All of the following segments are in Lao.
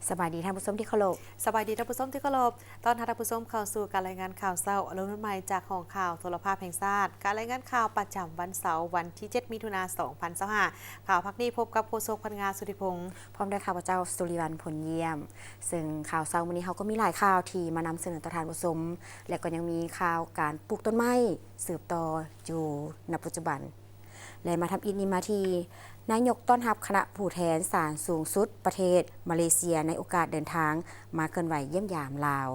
ສະບາຍດີທ່ານຜູ້ຊົມທີ່ເຄົາລົບ. ສະບາຍດີທ່ານຜູ້ຊົມທີ່ເຄົາລົບ. ຕ້ອນຮັບທ່ານຜູ້ຊົມເຂົ້າສູ່ການລາຍງານຂ່າວເຊົ້າອາລົມໃໝ່ຈາກຫ້ອງຂ່າວໂທລະພາບແຫ່ງຊາດ. ການລາຍງານຂ່າວປະຈຳວັນເສົາ ວັນທີເຈັດ ມິຖຸນາ ສອງພັນຊາວຫ້າ. ຂ່າວພາກນີ້ພົບກັບໂຄສົກພັນງາ ສຸທິພົງ ພ້ອມດ້ວຍຂ້າພະເຈົ້າ ສຸລິວັນ ພົນຢ້ຽມ. ເຊິ່ງຂ່າວເຊົ້າມື້ນີ້ເຮົາກໍມີຫຼາຍຂ່າວທີ່ມານຳສະເໜີຕໍ່ທ່ານຜູ້ຊົມ ແລະ ກໍຍັງມີຂ່າວການປູກຕົ້ນໄມ້ສືບຕໍ່ຢູ່ນະປັດຈຸບັນ. ແລະ ມາທຳອິດນີ້ມາທີ່ ນາຍົກຕ້ອນຮັບຄະນະຜູ້ແທນສານສູງສຸດປະເທດມາເລເຊຍ ໃນໂອກາດເດີນທາງມາເຄື່ອນໄຫວຢ້ຽມຢາມລາວ.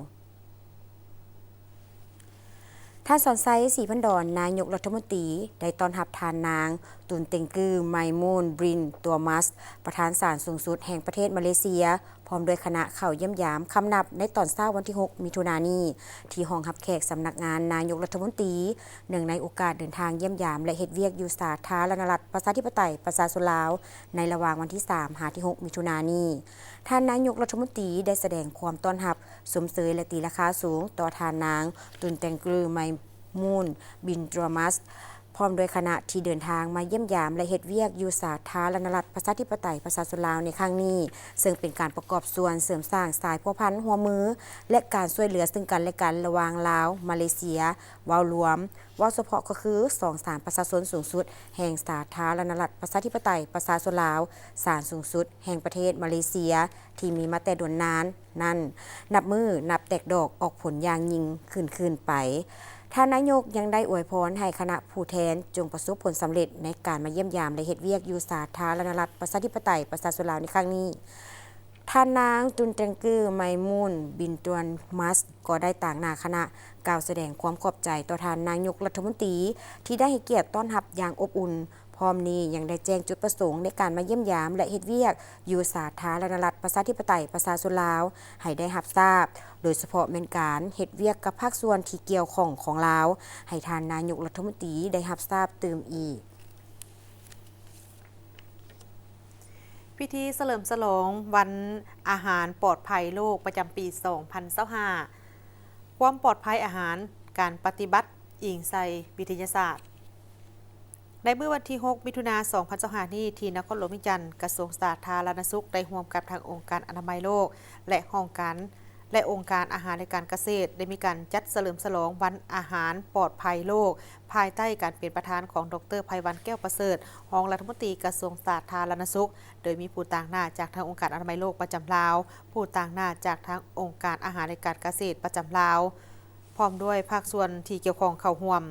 ທ່ານ ສອນໄຊ ສີພັນດອນ ນາຍົກລັດຖະມົນຕີ ໄດ້ຕ້ອນຮັບທ່ານນາງ ຕຸນເຕັງກື ໄມມູນ ບຣິນ ຕົວມັສ ປະທານສານສູງສຸດແຫ່ງປະເທດມາເລເຊຍ ພ້ອມດ້ວຍຄະນະເຂົ້າຢ້ຽມຢາມຄຳນັບໃນຕອນເຊົ້າວັນທີຫົກ ມິຖຸນານີ້ ທີ່ຫ້ອງຮັບແຂກສຳນັກງານນາຍົກລັດຖະມົນຕີ ເນື່ອງໃນໂອກາດເດີນທາງຢ້ຽມຢາມ ແລະ ເຮັດວຽກຢູ່ສາທາລະນະລັດ ປະຊາທິປະໄຕ ປະຊາຊົນລາວ ໃນລະຫວ່າງວັນທີສາມ ຫາ ທີຫົກ ມິຖຸນານີ້. ທ່ານນາຍົກລັດຖະມົນຕີໄດ້ສະແດງຄວາມຕ້ອນຮັບ, ຊົມເຊີຍ ແລະ ຕີລາຄາສູງຕໍ່ທ່ານນາງ ຕຸນແຕງກື ໄມມູນ ບິນ ຕຣາມັສ ພ້ອມດ້ວຍຄະນະທີ່ເດີນທາງມາຢ້ຽມຢາມ ແລະ ເຮັດວຽກຢູ່ສາທາລະນະລັດ ປະຊາທິປະໄຕ ປະຊາຊົນລາວໃນຄັ້ງນີ້, ເຊິ່ງເປັນການປະກອບສ່ວນເສີມສ້າງສາຍພົວພັນຮ່ວມມື ແລະ ການຊ່ວຍເຫຼືອເຊິ່ງກັນ ແລະ ກັນ ລະຫວ່າງລາວ ມາເລເຊຍ ເວົ້າລວມ, ເວົ້າສະເພາະກໍຄືສອງສານປະຊາຊົນສູງສຸດແຫ່ງສາທາລະນະລັດ ປະຊາທິປະໄຕ ປະຊາຊົນລາວ, ສານສູງສຸດແຫ່ງປະເທດມາເລເຊຍ ທີ່ມີມາແຕ່ດົນນານນັ້ນ ນັບມື້ນັບແຕກດອກອອກຜົນຢ່າງຍິ່ງຂຶ້ນຂຶ້ນໄປ. ທ່ານນາຍົກຍັງໄດ້ອວຍພອນໃຫ້ຄະນະຜູ້ແທນຈົ່ງປະສົບຜົນສຳເລັດໃນການມາຢ້ຽມຢາມ ແລະ ເຮັດວຽກຢູ່ສາທາລະນະລັດ ປະຊາທິປະໄຕ ປະຊາຊົນລາວໃນຄັ້ງນີ້. ທ່ານນາງ ຕຸນແຕງກື ໄມມູນ ບິນ ຕຣາມັສ ກໍໄດ້ຕາງໜ້າຄະນະ ກ່າວສະແດງຄວາມຂອບໃຈຕໍ່ທ່ານນາຍົກລັດຖະມົນຕີ ທີ່ໄດ້ໃຫ້ກຽດຕ້ອນຮັບຢ່າງອົບອຸ່ນ. ພ້ອມນີ້ຍັງໄດ້ແຈ້ງຈຸດປະສົງໃນການມາຢ້ຽມຢາມ ແລະ ເຮັດວຽກຢູ່ສາທາລະນະລັດ ປະຊາທິປະໄຕ ປະຊາຊົນລາວ ໃຫ້ໄດ້ຮັບຊາບ, ໂດຍສະເພາະແມ່ນການເຮັດວຽກກັບພາກສ່ວນທີ່ກ່ຽວຂ້ອງຂອງລາວ ໃຫ້ທ່ານນາຍົກລັດຖະມົນຕີໄດ້ຮັບຊາບຕື່ມອີກ. ພິທີສະເຫຼີມສະຫຼອງວັນອາຫານປອດໄພໂລກປະຈຳປີສອງພັນຊາວຫ້າ ຄວາມປອດໄພອາຫານ, ການປະຕິບັດອີງໃສ່ວິທະຍາສາດ. ໃນມື້ວັນທີຫົກ ມິຖຸນາ ສອງພັນຊາວຫ້ານີ້ ທີ່ນະຄອນຫຼວງວຽງຈັນ, ກະຊວງສາທາລະນະສຸກໄດ້ຮ່ວມກັບທາງອົງການອະນາໄມໂລກ ແລະ ຫ້ອງການ ແລະ ອົງການອາຫານ ແລະ ການກະເສດ ໄດ້ມີການຈັດສະເຫຼີມສະຫຼອງວັນອາຫານປອດໄພໂລກ ພາຍໃຕ້ການເປັນປະທານຂອງ ດຣ ໄພວັນ ແກ້ວປະເສີດ ຮອງລັດຖະມົນຕີກະຊວງສາທາລະນະສຸກ, ໂດຍມີຜູ້ຕາງໜ້າຈາກທາງອົງການອະນາໄມໂລກປະຈຳລາວ, ຜູ້ຕາງໜ້າຈາກທາງອົງການອາຫານ ແລະ ການກະເສດປະຈຳລາວ, ພ້ອມດ້ວຍພາກສ່ວນທີ່ກ່ຽວຂ້ອງເຂົ້າຮ່ວມ.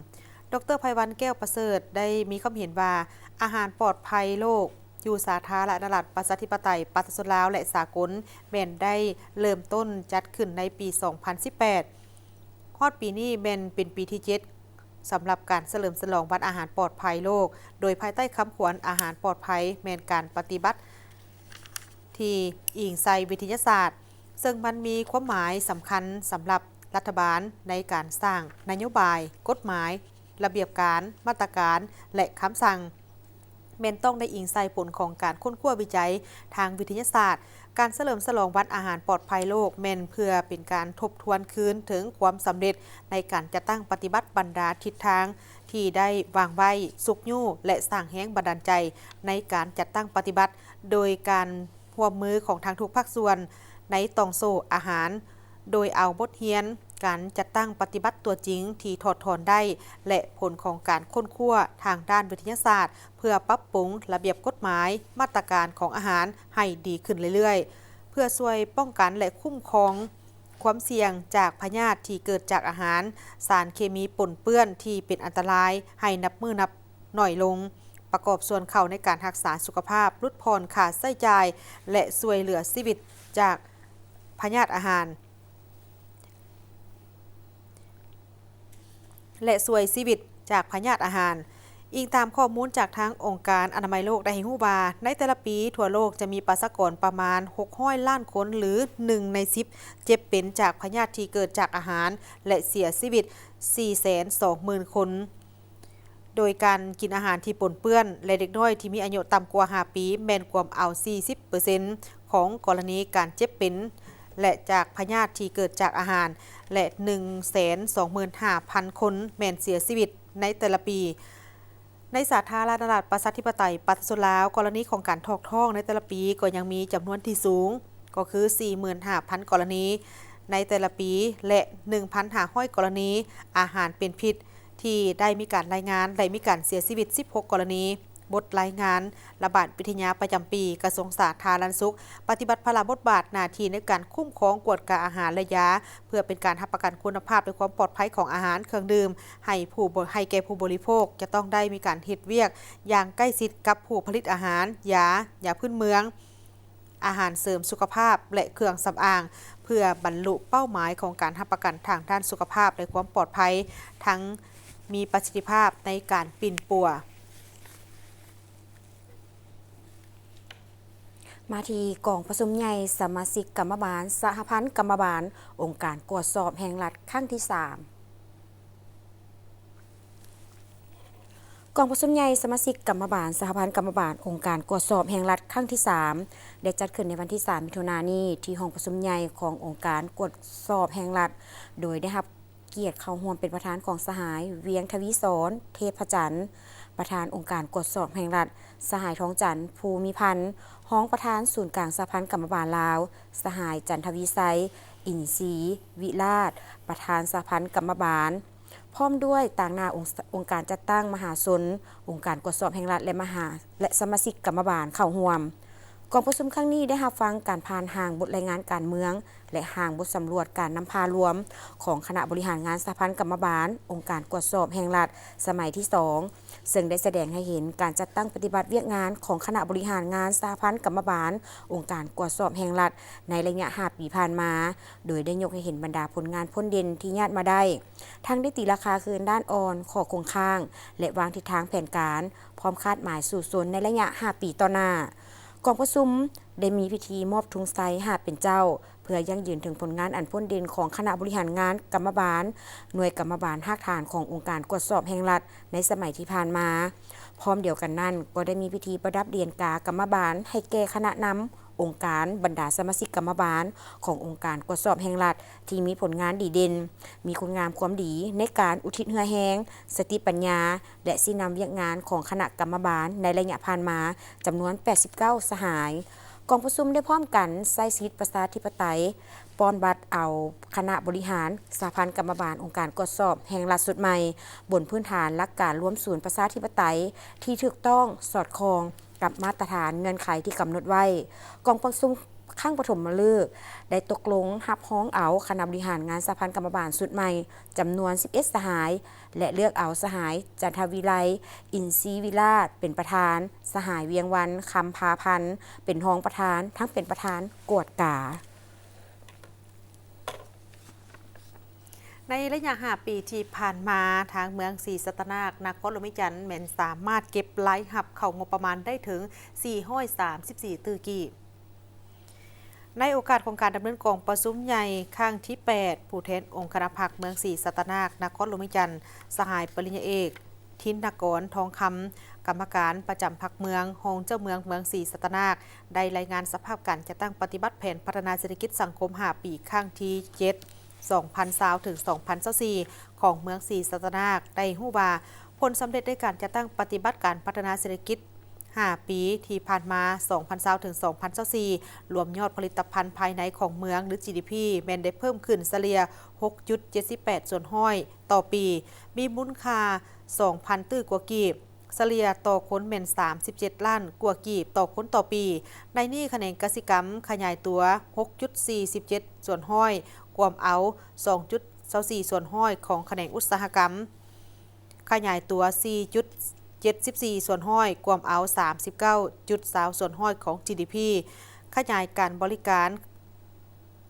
ດຣ ໄພວັນ ແກ້ວປະເສີດ ໄດ້ມີຄວາມເຫັນວ່າ ອາຫານປອດໄພໂລກ ຢູ່ສາທາລະນະລັດ ປະຊາທິປະໄຕ ປະຊາຊົນລາວ ແລະ ສາກົນ ແມ່ນໄດ້ເລີ່ມຕົ້ນຈັດຂຶ້ນໃນປີສອງພັນສິບແປດ. ຮອດປີນີ້ແມ່ນເປັນປີທີເຈັດ ສຳລັບການສະເຫຼີມສະຫຼອງວັນອາຫານປອດໄພໂລກ, ໂດຍພາຍໃຕ້ຄຳຂວັນ ອາຫານປອດໄພແມ່ນການປະຕິບັດທີ່ອີງໃສ່ວິທະຍາສາດ, ເຊິ່ງມັນມີຄວາມໝາຍສຳຄັນສຳລັບລັດຖະບານໃນການສ້າງນະໂຍບາຍ, ກົດໝາຍ, ລະບຽບການ, ມາດຕະການ ແລະ ຄຳສັ່ງ ແມ່ນຕ້ອງໄດ້ອີງໃສ່ຜົນຂອງການຄົ້ນຄວ້າວິໄຈທາງວິທະຍາສາດ. ການສະເຫຼີມສະຫຼອງວັນອາຫານປອດໄພໂລກ ແມ່ນເພື່ອເປັນການທົບທວນຄືນເຖິງຄວາມສຳເລັດໃນການຈັດຕັ້ງປະຕິບັດບັນດາທິດທາງທີ່ໄດ້ວາງໄວ້, ຊຸກຍູ້ ແລະ ສ້າງແຮງບັນດານໃຈໃນການຈັດຕັ້ງປະຕິບັດ ໂດຍການຮ່ວມມືຂອງທາງທຸກພາກສ່ວນໃນຕ່ອງໂສ້ອາຫານ, ໂດຍເອົາບົດຮຽນການຈັດຕັ້ງປະຕິບັດຕົວຈິງທີ່ຖອດຖອນໄດ້ ແລະ ຜົນຂອງການຄົ້ນຄວ້າທາງດ້ານວິທະຍາສາດ ເພື່ອປັບປຸງລະບຽບກົດໝາຍ, ມາດຕະການຂອງອາຫານໃຫ້ດີຂຶ້ນເລື້ອຍໆ, ເພື່ອຊ່ວຍປ້ອງກັນ ແລະ ຄຸ້ມຄອງຄວາມສ່ຽງຈາກພະຍາດທີ່ເກີດຈາກອາຫານ, ສານເຄມີປົນເປື້ອນທີ່ເປັນອັນຕະລາຍໃຫ້ນັບມື້ນັບໜ້ອຍລົງ, ປະກອບສ່ວນເຂົ້າໃນການຮັກສາສຸຂະພາບ, ຫຼຸດຜ່ອນຄ່າໃຊ້ຈ່າຍ ແລະ ຊ່ວຍເຫຼືອຊີວິດຈາກພະຍາດອາຫານ. ແລະ ຊ່ວຍຊີວິດຈາກພະຍາດອາຫານ. ອີງຕາມຂໍ້ມູນຈາກທາງອົງການອະນາໄມໂລກໄດ້ໃຫ້ຮູ້ວ່າ, ໃນແຕ່ລະປີທົ່ວໂລກຈະມີປະຊາກອນປະມານຫົກຮ້ອຍລ້ານຄົນ ຫຼື ໜຶ່ງໃນສິບ ເຈັບເປັນຈາກພະຍາດທີ່ເກີດຈາກອາຫານ ແລະ ເສຍຊີວິດສີ່ແສນສອງໝື່ນຄົນ. ໂດຍການກິນອາຫານທີ່ປົນເປື້ອນ ແລະ ເດັກນ້ອຍທີ່ມີອາຍຸຕ່ຳກວ່າຫ້າປີ ແມ່ນກວມເອົາສີ່ສິບເປີເຊັນຂອງກໍລະນີການເຈັບເປັນ ແລະ ຈາກພະຍາດທີ່ເກີດຈາກອາຫານ ແລະ ໜຶ່ງແສນສອງໝື່ນຫ້າພັນຄົນແມ່ນເສຍຊີວິດໃນແຕ່ລະປີ. ໃນສາທາລະນະລັດ ປະຊາທິປະໄຕ ປະຊາຊົນລາວ, ກໍລະນີຂອງການຖອກທ້ອງໃນແຕ່ລະປີກໍຍັງມີຈຳນວນທີ່ສູງ. ກໍຄື ສີ່ໝື່ນຫ້າພັນກໍລະນີໃນແຕ່ລະປີ ແລະ ໜຶ່ງພັນຫ້າຮ້ອຍກໍລະນີອາຫານເປັນພິດ ທີ່ໄດ້ມີການລາຍງານ ໄດ້ມີການເສຍຊີວິດ ສິບຫົກກໍລະນີ. ບົດລາຍງານລະບາດວິທະຍາປະຈຳປີ ກະຊວງສາທາລະນະສຸກ ປະຕິບັດພາລະບົດບາດໜ້າທີ່ໃນການຄຸ້ມຄອງກວດກາອາຫານ ແລະ ຢາ ເພື່ອເປັນການຮັບປະກັນຄຸນນະພາບ ແລະ ຄວາມປອດໄພຂອງອາຫານເຄື່ອງດື່ມ ໃຫ້ຜູ້ບໍ ໃຫ້ແກ່ຜູ້ບໍລິໂພກ ຈະຕ້ອງໄດ້ມີການເຮັດວຽກຢ່າງໃກ້ຊິດກັບຜູ້ຜະລິດອາຫານ, ຢາ, ຢາພື້ນເມືອງ, ອາຫານເສີມສຸຂະພາບ ແລະ ເຄື່ອງສຳອາງ ເພື່ອບັນລຸເປົ້າໝາຍຂອງການຮັບປະກັນທາງດ້ານສຸຂະພາບ ແລະ ຄວາມປອດໄພ ທັງມີປະສິດທິພາບໃນການປິ່ນປົວ. ມາທີ່ກອງປະຊຸມໃຫຍ່ສະມາຊິກກຳມະບານສະຫະພັນກຳມະບານອົງການກວດສອບແຫ່ງລັດຄັ້ງທີສາມ. ກອງປະຊຸມໃຫຍ່ສະມາຊິກກຳມະບານສະຫະພັນກຳມະບານອົງການກວດສອບແຫ່ງລັດຄັ້ງທີສາມ ໄດ້ຈັດຂຶ້ນໃນວັນທີສາມ ມິຖຸນານີ້ ທີ່ຫ້ອງປະຊຸມໃຫຍ່ຂອງອົງການກວດສອບແຫ່ງລັດ ໂດຍໄດ້ຮັບກຽດເຂົ້າຮ່ວມເປັນປະທານຂອງສະຫາຍ ວຽງທະວີສອນ ເທບພະຈັນ ປະທານອົງການກວດສອບແຫ່ງລັດ, ສະຫາຍ ທອງຈັນ ພູມີພັນ ຮອງປະທານສູນກາງສະຫະພັນກຳມະບານລາວ, ສະຫາຍ ຈັນທະວີໄຊ ອິນຊີວິລາດ ປະທານສະຫະພັນກຳມະບານ ພ້ອມດ້ວຍຕາງໜ້າອົງ ອົງການຈັດຕັ້ງມະຫາຊົນ, ອົງການກວດສອບແຫ່ງລັດ ແລະ ມະຫາ ແລະ ສະມາຊິກກຳມະບານເຂົ້າຮ່ວມ. ກອງປະຊຸມຄັ້ງນີ້ໄດ້ຮັບຟັງການຜ່ານຮ່າງບົດລາຍງານການເມືອງ ແລະ ຮ່າງບົດສຳຫຼວດການນຳພາລວມຂອງຄະນະບໍລິຫານງານສະຫະພັນກຳມະບານອົງການກວດສອບແຫ່ງລັດສະໄໝທີສອງ ເຊິ່ງໄດ້ສະແດງໃຫ້ເຫັນການຈັດຕັ້ງປະຕິບັດວຽກງານຂອງຄະນະບໍລິຫານງານສະຫະພັນກຳມະບານອົງການກວດສອບແຫ່ງລັດໃນໄລຍະຫ້າປີຜ່ານມາ, ໂດຍໄດ້ຍົກໃຫ້ເຫັນບັນດາຜົນງານພົ້ນເດັ່ນທີ່ຍາດມາໄດ້, ທັງໄດ້ຕີລາຄາຄືນດ້ານອ່ອນ, ຂໍ້ຄົງຄ້າງ ແລະ ວາງທິດທາງແຜນການ ພ້ອມຄາດໝາຍສູ້ຊົນໃນໄລຍະຫ້າປີຕໍ່ໜ້າ. ກອງປະຊຸມໄດ້ມີພິທີມອບທຸງໄຊຫ້າເປັນເຈົ້າ ເພື່ອຢັ້ງຢືນເຖິງຜົນງານອັນພົ້ນເດັ່ນຂອງຄະນະບໍລິຫານງານກຳມະບານ, ໜ່ວຍກຳມະບານຮາກຖານຂອງອົງການກວດສອບແຫ່ງລັດໃນສະໄໝທີ່ຜ່ານມາ. ພ້ອມດຽວກັນນັ້ນ, ກໍໄດ້ມີພິທີປະດັບຫຼຽນກາກຳມະບານໃຫ້ແກ່ຄະນະນຳອົງການ, ບັນດາສະມາຊິກກຳມະບານຂອງອົງການກວດສອບແຫ່ງລັດທີ່ມີຜົນງານດີເດັ່ນ, ມີຄຸນງາມຄວາມດີໃນການອຸທິດເຫື່ອແຮງ, ສະຕິປັນຍາ ແລະ ຊີ້ນຳວຽກງານຂອງຄະນະກຳມະບານໃນໄລຍະຜ່ານມາ ຈຳນວນແປດສິບເກົ້າສະຫາຍ. ກອງປະຊຸມໄດ້ພ້ອມກັນໃຊ້ສິດປະຊາທິປະໄຕ ປ້ອນບັດເອົາຄະນະບໍລິຫານສະຫະພັນກຳມະບານອົງການກວດສອບແຫ່ງລັດຊຸດໃໝ່ ບົນພື້ນຖານຫຼັກການລວມສູນປະຊາທິປະໄຕທີ່ຖືກຕ້ອງ, ສອດຄ່ອງກັບມາດຕະຖານເງື່ອນໄຂທີ່ກຳນົດໄວ້. ກອງປະຊຸມຄັ້ງປະຖົມມະເລີກໄດ້ຕົກລົງຮັບຮອງເອົາຄະນະບໍລິຫານງານສະຫະພັນກຳມະບານຊຸດໃໝ່ຈຳນວນສິບເອັດສະຫາຍ ແລະ ເລືອກເອົາສະຫາຍ ຈັນທະວິໄລ ອິນຊີວິລາດ ເປັນປະທານ, ສະຫາຍ ວຽງວັນ ຄຳພາພັນ ເປັນຮອງປະທານ ທັງເປັນປະທານກວດກາ. ໃນໄລຍະຫ້າປີທີ່ຜ່ານມາ, ທາງເມືອງສີສັດຕະນາກ ນະຄອນຫຼວງວຽງຈັນ ແມ່ນສາມາດເກັບລາຍຮັບເຂົ້າງົບປະມານໄດ້ເຖິງ ສີ່ຮ້ອຍສາມສິບສີ່ຕື້ກີບ. ໃນໂອກາດຂອງການດຳເນີນກອງປະຊຸມໃຫຍ່ຄັ້ງທີແປດ ຜູ້ແທນອົງຄະນະພັກເມືອງສີສັດຕະນາກ ນະຄອນຫຼວງວຽງຈັນ, ສະຫາຍປະລິນຍາເອກ ທິນນະກອນ ທອງຄຳ ກຳມະການປະຈຳພັກເມືອງ, ຮອງເຈົ້າເມືອງເມືອງສີສັດຕະນາກ ໄດ້ລາຍງານສະພາບການຈັດຕັ້ງປະຕິບັດແຜນພັດທະນາເສດຖະກິດສັງຄົມຫ້າປີ ຄັ້ງທີເຈັດ ສອງພັນຊາວ ເຖິງ ສອງພັນຊາວສີ່ ຂອງເມືອງສີສັດຕະນາກ ໄດ້ຮູ້ວ່າ ຜົນສຳເລັດໃນການຈັດຕັ້ງປະຕິບັດການພັດທະນາເສດຖະກິດຫ້າປີທີ່ຜ່ານມາ ສອງພັນຊາວ ເຖິງ ສອງພັນຊາວສີ່ ລວມຍອດຜະລິດຕະພັນພາຍໃນຂອງເມືອງ ຫຼື ຈີດີພີ ແມ່ນໄດ້ເພີ່ມຂຶ້ນສະເລ່ຍ ຫົກຈຸດເຈັດສິບແປດສ່ວນຮ້ອຍຕໍ່ປີ, ມີມູນຄ່າ ສອງພັນຕື້ກວ່າກີບ, ສະເລ່ຍຕໍ່ຄົນແມ່ນ ສາມສິບເຈັດລ້ານກວ່າກີບຕໍ່ຄົນຕໍ່ປີ. ໃນນີ້ຂະແໜງກະສິກຳຂະຫຍາຍຕົວ ຫົກຈຸດສີ່ສິບເຈັດສ່ວນຮ້ອຍ ກວມເອົາ ສອງຈຸດຊາວສີ່ສ່ວນຮ້ອຍຂອງຂະແໜງອຸດສາຫະກຳ, ຂະຫຍາຍຕົວ ສີ່ຈຸດເຈັດສິບສີ່ສ່ວນຮ້ອຍ ກວມເອົາ ສາມສິບເກົ້າຈຸດຊາວສ່ວນຮ້ອຍຂອງ ຈີດີພີ. ຂະຫຍາຍການບໍລິການ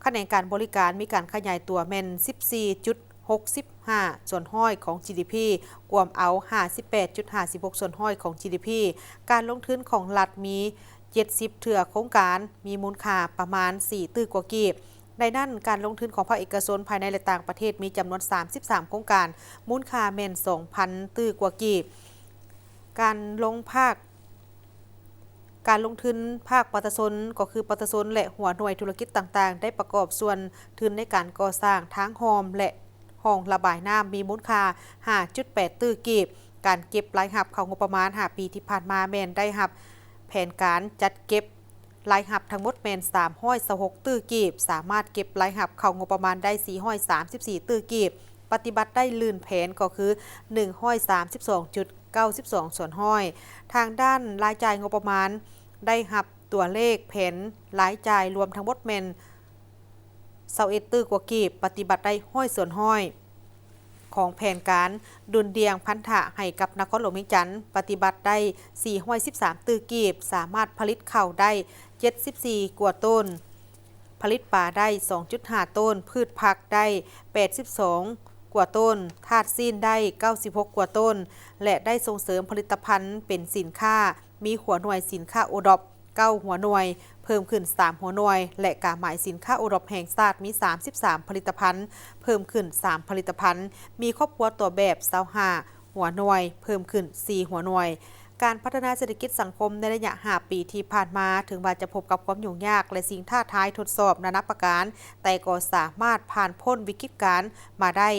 ຂະແໜງການບໍລິການມີການຂະຫຍາຍຕົວແມ່ນ ສິບສີ່ຈຸດຫົກສິບຫ້າສ່ວນຮ້ອຍຂອງ ຈີດີພີ ກວມເອົາ ຫ້າສິບແປດຈຸດຫ້າສິບຫົກສ່ວນຮ້ອຍຂອງ ຈີດີພີ. ການລົງທຶນຂອງລັດມີ ເຈັດສິບເທື່ອໂຄງການ, ມີມູນຄ່າປະມານ ສີ່ຕື້ກວ່າກີບ. ໃນນັ້ນ, ການລົງທຶນຂອງພາກເອກະຊົນພາຍໃນ ແລະ ຕ່າງປະເທດ ມີຈຳນວນ ສາມສິບສາມໂຄງການ, ມູນຄ່າແມ່ນ ສອງພັນຕື້ກວ່າກີບ. ການລົງພາກ ການລົງທຶນພາກປະຊາຊົນ ກໍຄືປະຊາຊົນ ແລະ ຫົວໜ່ວຍທຸລະກິດຕ່າງໆ ໄດ້ປະກອບສ່ວນທຶນໃນການກໍ່ສ້າງທາງຮ່ອມ ແລະ ຮ່ອງລະບາຍນ້ຳ ມີມູນຄ່າ ຫ້າຈຸດແປດຕື້ກີບ. ການເກັບລາຍຮັບເຂົ້າງົບປະມານຫ້າປີທີ່ຜ່ານມາ ແມ່ນໄດ້ຮັບແຜນການຈັດເກັບ ລາຍຮັບທັງໝົດແມ່ນສາມຮ້ອຍຊາວຫົກຕື້ກີບ, ສາມາດເກັບລາຍຮັບເຂົ້າງົບປະມານໄດ້ສີ່ຮ້ອຍສາມສິບສີ່ຕື້ກີບ, ປະຕິບັດໄດ້ລື່ນແຜນກໍຄືໜຶ່ງຮ້ອຍສາມສິບສອງຈຸດເກົ້າສິບສອງສ່ວນຮ້ອຍ. ທາງດ້ານລາຍຈ່າຍງົບປະມານ ໄດ້ຮັບຕົວເລກແຜນລາຍຈ່າຍລວມທັງໝົດແມ່ນຊາວເອັດຕື້ກວ່າກີບ, ປະຕິບັດໄດ້ຮ້ອຍສ່ວນຮ້ອຍ ຂອງແຜນການດຸ່ນດ່ຽງພັນທະໃຫ້ກັບນະຄອນຫຼວງວຽງຈັນ ປະຕິບັດໄດ້ສີ່ຮ້ອຍສິບສາມຕື້ກີບ, ສາມາດຜະລິດເຂົ້າໄດ້ເຈັດສິບສີ່ກວ່າໂຕນ, ຜະລິດປາໄດ້ສອງຈຸດຫ້າໂຕນ, ພືດຜັກໄດ້ແປດສິບສອງກວ່າໂຕນ, ທາດຊີ້ນໄດ້ເກົ້າສິບຫົກກວ່າໂຕນ ແລະ ໄດ້ສົ່ງເສີມຜະລິດຕະພັນເປັນສິນຄ້າ ມີຫົວໜ່ວຍສິນຄ້າໂອດອບເກົ້າຫົວໜ່ວຍ ເພີ່ມຂຶ້ນສາມຫົວໜ່ວຍ ແລະ ກາໝາຍສິນຄ້າໂອດອບແຫ່ງຊາດມີສາມສິບສາມຜະລິດຕະພັນ ເພີ່ມຂຶ້ນສາມຜະລິດຕະພັນ, ມີຄອບຄົວຕົວແບບຊາວຫ້າຫົວໜ່ວຍ ເພີ່ມຂຶ້ນສີ່ຫົວໜ່ວຍ. ການພັດທະນາເສດຖະກິດສັງຄົມໃນໄລຍະຫ້າປີທີ່ຜ່ານມາ ເຖິງວ່າຈະພົບກັບຄວາມຫຍຸ້ງຍາກ ແລະ ສິ່ງທ້າທາຍທົດສອບນານາປະການ, ແຕ່ກໍສາມາດຜ່ານພົ້ນວິກິດການມາໄດ້,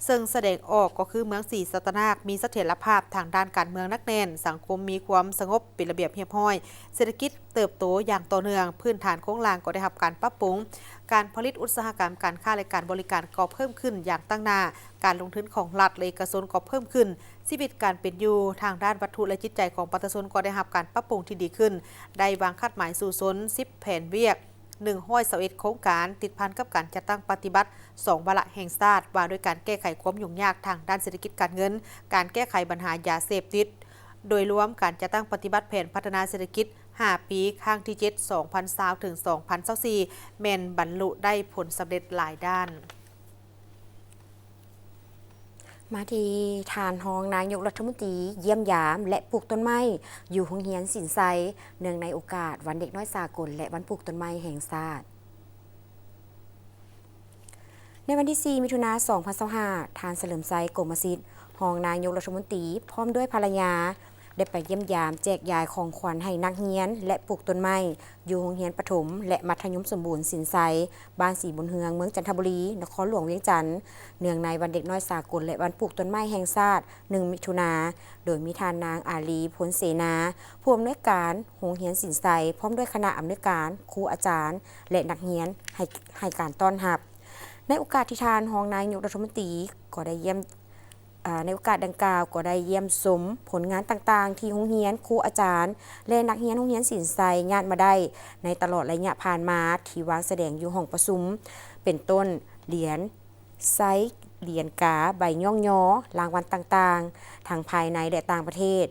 ເຊິ່ງສະແດງອອກກໍຄືເມືອງສີສັດຕະນາກມີສະຖຽນລະພາບທາງດ້ານການເມືອງໜັກແໜ້ນ, ສັງຄົມມີຄວາມສະຫງົບເປັນລະບຽບຮຽບຮ້ອຍ, ເສດຖະກິດເຕີບໂຕຢ່າງຕໍ່ເນື່ອງ, ພື້ນຖານໂຄງລ່າງກໍໄດ້ຮັບການປັບປຸງ, ການຜະລິດ, ອຸດສາຫະກຳ, ການຄ້າ ແລະ ການບໍລິການກໍເພີ່ມຂຶ້ນຢ່າງຕັ້ງໜ້າ, ການລົງທຶນຂອງລັດ ແລະ ເອກະຊົນກໍເພີ່ມຂຶ້ນ, ຊີວິດການເປັນຢູ່ທາງດ້ານວັດຖຸ ແລະ ຈິດໃຈຂອງປະຊາຊົນກໍໄດ້ຮັບການປັບປຸງທີ່ດີຂຶ້ນ, ໄດ້ວາງຄາດໝາຍສູ້ຊົນສິບແຜນວຽກ, ໜຶ່ງຮ້ອຍຊາວເອັດໂຄງການ, ຕິດພັນກັບການຈັດຕັ້ງປະຕິບັດສອງວາລະແຫ່ງຊາດ ວ່າດ້ວຍການແກ້ໄຂຄວາມຫຍຸ້ງຍາກທາງດ້ານເສດຖະກິດການເງິນ, ການແກ້ໄຂບັນຫາຢາເສບຕິດ. ໂດຍລວມ, ການຈັດຕັ້ງປະຕິບັດແຜນພັດທະນາເສດຖະກິດຫ້າປີ ຄັ້ງທີເຈັດ ສອງພັນຊາວ ເຖິງ ສອງພັນຊາວສີ່ ແມ່ນບັນລຸໄດ້ຜົນສຳເລັດຫຼາຍດ້ານ. ມາທີ່ທ່ານຮອງນາຍົກລັດຖະມົນຕີຢ້ຽມຢາມ ແລະ ປູກຕົ້ນໄມ້ຢູ່ໂຮງຮຽນສິນໄຊ ເນື່ອງໃນໂອກາດວັນເດັກນ້ອຍສາກົນ ແລະ ວັນປູກຕົ້ນໄມ້ແຫ່ງຊາດ. ໃນວັນທີສີ່ ມິຖຸນາ ສອງພັນຊາວຫ້າ ທ່ານ ສະເຫຼີມໄຊ ກົມມະສິດ ຮອງນາຍົກລັດຖະມົນຕີ ພ້ອມດ້ວຍພັນລະຍາ ໄດ້ໄປຢ້ຽມຢາມແຈກຢາຍຂອງຂວັນໃຫ້ນັກຮຽນ ແລະ ປູກຕົ້ນໄມ້ ຢູ່ໂຮງຮຽນປະຖົມ ແລະ ມັດທະຍົມສົມບູນສິນໄຊ ບ້ານສີບຸນເຮືອງ ເມືອງຈັນທະບູລີ ນະຄອນຫຼວງວຽງຈັນ ເນື່ອງໃນວັນເດັກນ້ອຍສາກົນ ແລະ ວັນປູກຕົ້ນໄມ້ແຫ່ງຊາດ ໜຶ່ງ ມິຖຸນາ, ໂດຍມີທ່ານນາງ ອາລີ ພົນເສນາ ຜູ້ອຳນວຍການໂຮງຮຽນສິນໄຊ ພ້ອມດ້ວຍຄະນະອຳນວຍການ, ຄູອາຈານ ແລະ ນັກຮຽນ ໃຫ້ ໃຫ້ການຕ້ອນຮັບ. ໃນໂອກາດທີ່ທ່ານຮອງນາຍົກລັດຖະມົນຕີກໍໄດ້ຢ້ຽມ ອາ ໃນໂອກາດດັ່ງກ່າວກໍໄດ້ຢ້ຽມຊົມຜົນງານຕ່າງໆ ທີ່ໂຮງຮຽນ, ຄູອາຈານ ແລະ ນັກຮຽນໂຮງຮຽນສິນໄຊຍາດມາໄດ້ໃນຕະຫຼອດໄລຍະຜ່ານມາ ທີ່ວາງສະແດງຢູ່ຫ້ອງປະຊຸມ ເປັນຕົ້ນ ຫຼຽນໄຊ, ຫຼຽນກາ, ໃບຍ້ອງຍໍ, ລາງວັນຕ່າງໆ ທັງພາຍໃນ ແລະ ຕ່າງປະເທດ,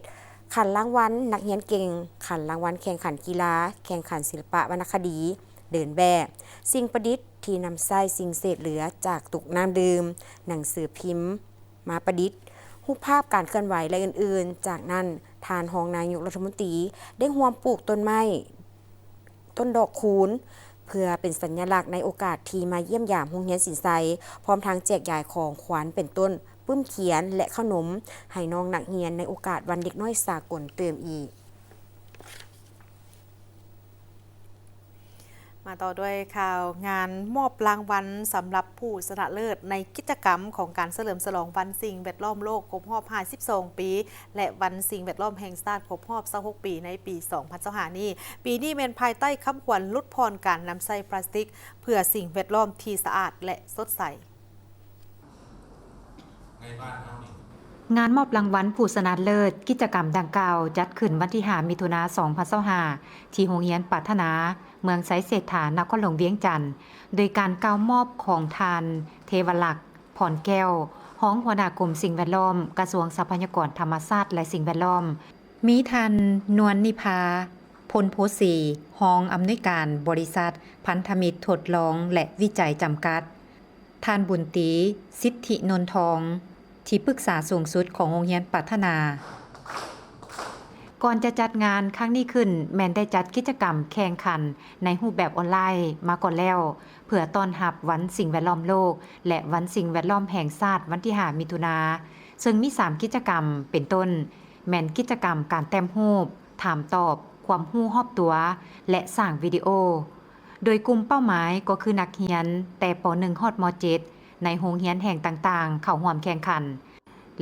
ຂັນລາງວັນນັກຮຽນເກັ່ງ, ຂັນລາງວັນແຂ່ງຂັນກິລາ, ແຂ່ງຂັນສິລະປະວັນນະຄະດີ, ເດີນແບບ, ສິ່ງປະດິດທີ່ນຳໃຊ້ສິ່ງເສດເຫຼືອຈາກຕຸກນ້ຳດື່ມ, ໜັງສືພິມ, ມາປະດິດຮູບພາບການເຄື່ອນໄຫວ ແລະ ອື່ນໆ. ຈາກນັ້ນ, ທ່ານຮອງນາຍົກລັດຖະມົນຕີໄດ້ຮ່ວມປູກຕົ້ນໄມ້ ຕົ້ນດອກຄູນ ເພື່ອເປັນສັນຍະລັກໃນໂອກາດທີ່ມາຢ້ຽມຢາມໂຮງຮຽນສິນໄຊ, ພ້ອມທັງແຈກຢາຍຂອງຂວັນເປັນຕົ້ນປຶ້ມຂຽນ ແລະ ເຂົ້າໜົມໃຫ້ນ້ອງນັກຮຽນໃນໂອກາດວັນເດັກນ້ອຍສາກົນຕື່ມອີກ. ມາຕໍ່ດ້ວຍຂ່າວງານມອບລາງວັນສຳລັບຜູ້ຊະນະເລີດໃນກິດຈະກຳຂອງການສະເຫຼີມສະຫຼອງວັນສິ່ງແວດລ້ອມໂລກຄົບຮອບຫ້າສິບສອງປີ ແລະ ວັນສິ່ງແວດລ້ອມແຫ່ງຊາດຄົບຮອບຊາວຫົກປີໃນປີສອງພັນຊາວຫ້ານີ້. ປີນີ້ແມ່ນພາຍໃຕ້ຄຳຂວັນຫຼຸດຜ່ອນການນຳໃຊ້ພລາສຕິກ ເພື່ອສິ່ງແວດລ້ອມທີ່ສະອາດ ແລະ ສົດໃສ. ງານມອບລາງວັນຜູ້ຊະນະເລີດກິດຈະກຳດັ່ງກ່າວ ຈັດຂຶ້ນວັນທີຫ້າ ມິຖຸນາ ສອງພັນຊາວຫ້າ ທີ່ໂຮງຮຽນປາດຖະໜາ ເມືອງໄຊເສດຖາ ນະຄອນຫຼວງວຽງຈັນ ໂດຍການກ່າວມອບຂອງທ່ານ ເທວະລັກ ພອນແກ້ວ ຮອງຫົວໜ້າກົມສິ່ງແວດລ້ອມ ກະຊວງຊັບພະຍາກອນທຳມະຊາດ ແລະ ສິ່ງແວດລ້ອມ, ມີທ່ານ ນວນນິພາ ພົນໂພສີ ຮອງອຳນວຍການບໍລິສັດພັນທະມິດທົດລອງ ແລະ ວິໄຈ ຈຳກັດ, ທ່ານ ບຸນຕີ ສິດທິນົນທອງ ທີ່ປຶກສາສູງສຸດຂອງໂຮງຮຽນປາດຖະໜາ. ກ່ອນຈະຈັດງານຄັ້ງນີ້ຂຶ້ນ ແມ່ນໄດ້ຈັດກິດຈະກຳແຂ່ງຂັນໃນຮູບແບບອອນລາຍມາກ່ອນແລ້ວ ເພື່ອຕ້ອນຮັບວັນສິ່ງແວດລ້ອມໂລກ ແລະ ວັນສິ່ງແວດລ້ອມແຫ່ງຊາດ ວັນທີຫ້າ ມິຖຸນາ, ເຊິ່ງມີສາມກິດຈະກຳ ເປັນຕົ້ນ ແມ່ນກິດຈະກຳການແຕ້ມຮູບ, ຖາມຕອບ, ຄວາມຮູ້ຮອບຕົວ ແລະ ສ້າງວິດີໂອ, ໂດຍກຸ່ມເປົ້າໝາຍກໍຄືນັກຮຽນແຕ່ ປໍໜຶ່ງ ຮອດ ມໍເຈັດ ໃນໂຮງຮຽນແຫ່ງຕ່າງໆ ເຂົ້າຮ່ວມແຂ່ງຂັນ.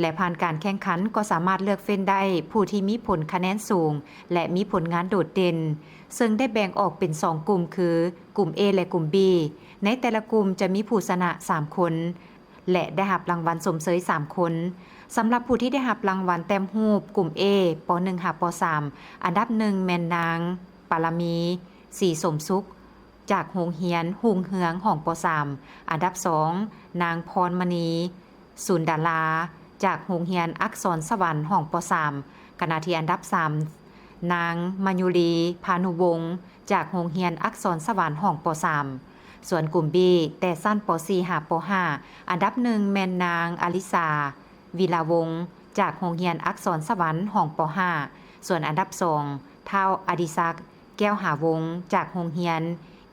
ແລະ ຜ່ານການແຂ່ງຂັນກໍສາມາດເລືອກເຟ້ນໄດ້ຜູ້ທີ່ມີຜົນຄະແນນສູງ ແລະ ມີຜົນງານໂດດເດັ່ນ, ເຊິ່ງໄດ້ແບ່ງອອກເປັນສອງກຸ່ມຄື ກຸ່ມ A ແລະ ກຸ່ມ B ໃນແຕ່ລະກຸ່ມຈະມີຜູ້ຊະນະສາມຄົນ ແລະ ໄດ້ຮັບລາງວັນຊົມເຊີຍສາມຄົນ. ສຳລັບຜູ້ທີ່ໄດ້ຮັບລາງວັນແຕ້ມຮູບກຸ່ມ A ປໍໜຶ່ງຫາປໍສາມ ອັນດັບໜຶ່ງແມ່ນນາງ ປາລະມີ ສີສົມສຸກ ຈາກໂຮງຮຽນຮຸ່ງເຮືອງ ຫ້ອງ ປໍສາມ, ອັນດັບສອງ ນາງ ພອນມະນີ ສູນດາລາ ຈາກໂຮງຮຽນອັກສອນສະຫວັນ ຫ້ອງ ປໍສາມ, ຂະນະທີ່ອັນດັບສາມ ນາງ ມາຍຸລີ ພານຸວົງ ຈາກໂຮງຮຽນອັກສອນສະຫວັນ ຫ້ອງ ປໍສາມ. ສ່ວນກຸ່ມ B ແຕ່ຊັ້ນ ປໍສີ່ ຫາ ປໍຫ້າ ອັນດັບໜຶ່ງແມ່ນນາງ ອາລິສາ ວິລາວົງ ຈາກໂຮງຮຽນອັກສອນສະຫວັນ ຫ້ອງ ປໍຫ້າ, ສ່ວນອັນດັບສອງ ທ້າວ ອະດິສັກ ແກ້ວຫາວົງ ຈາກໂຮງຮຽນ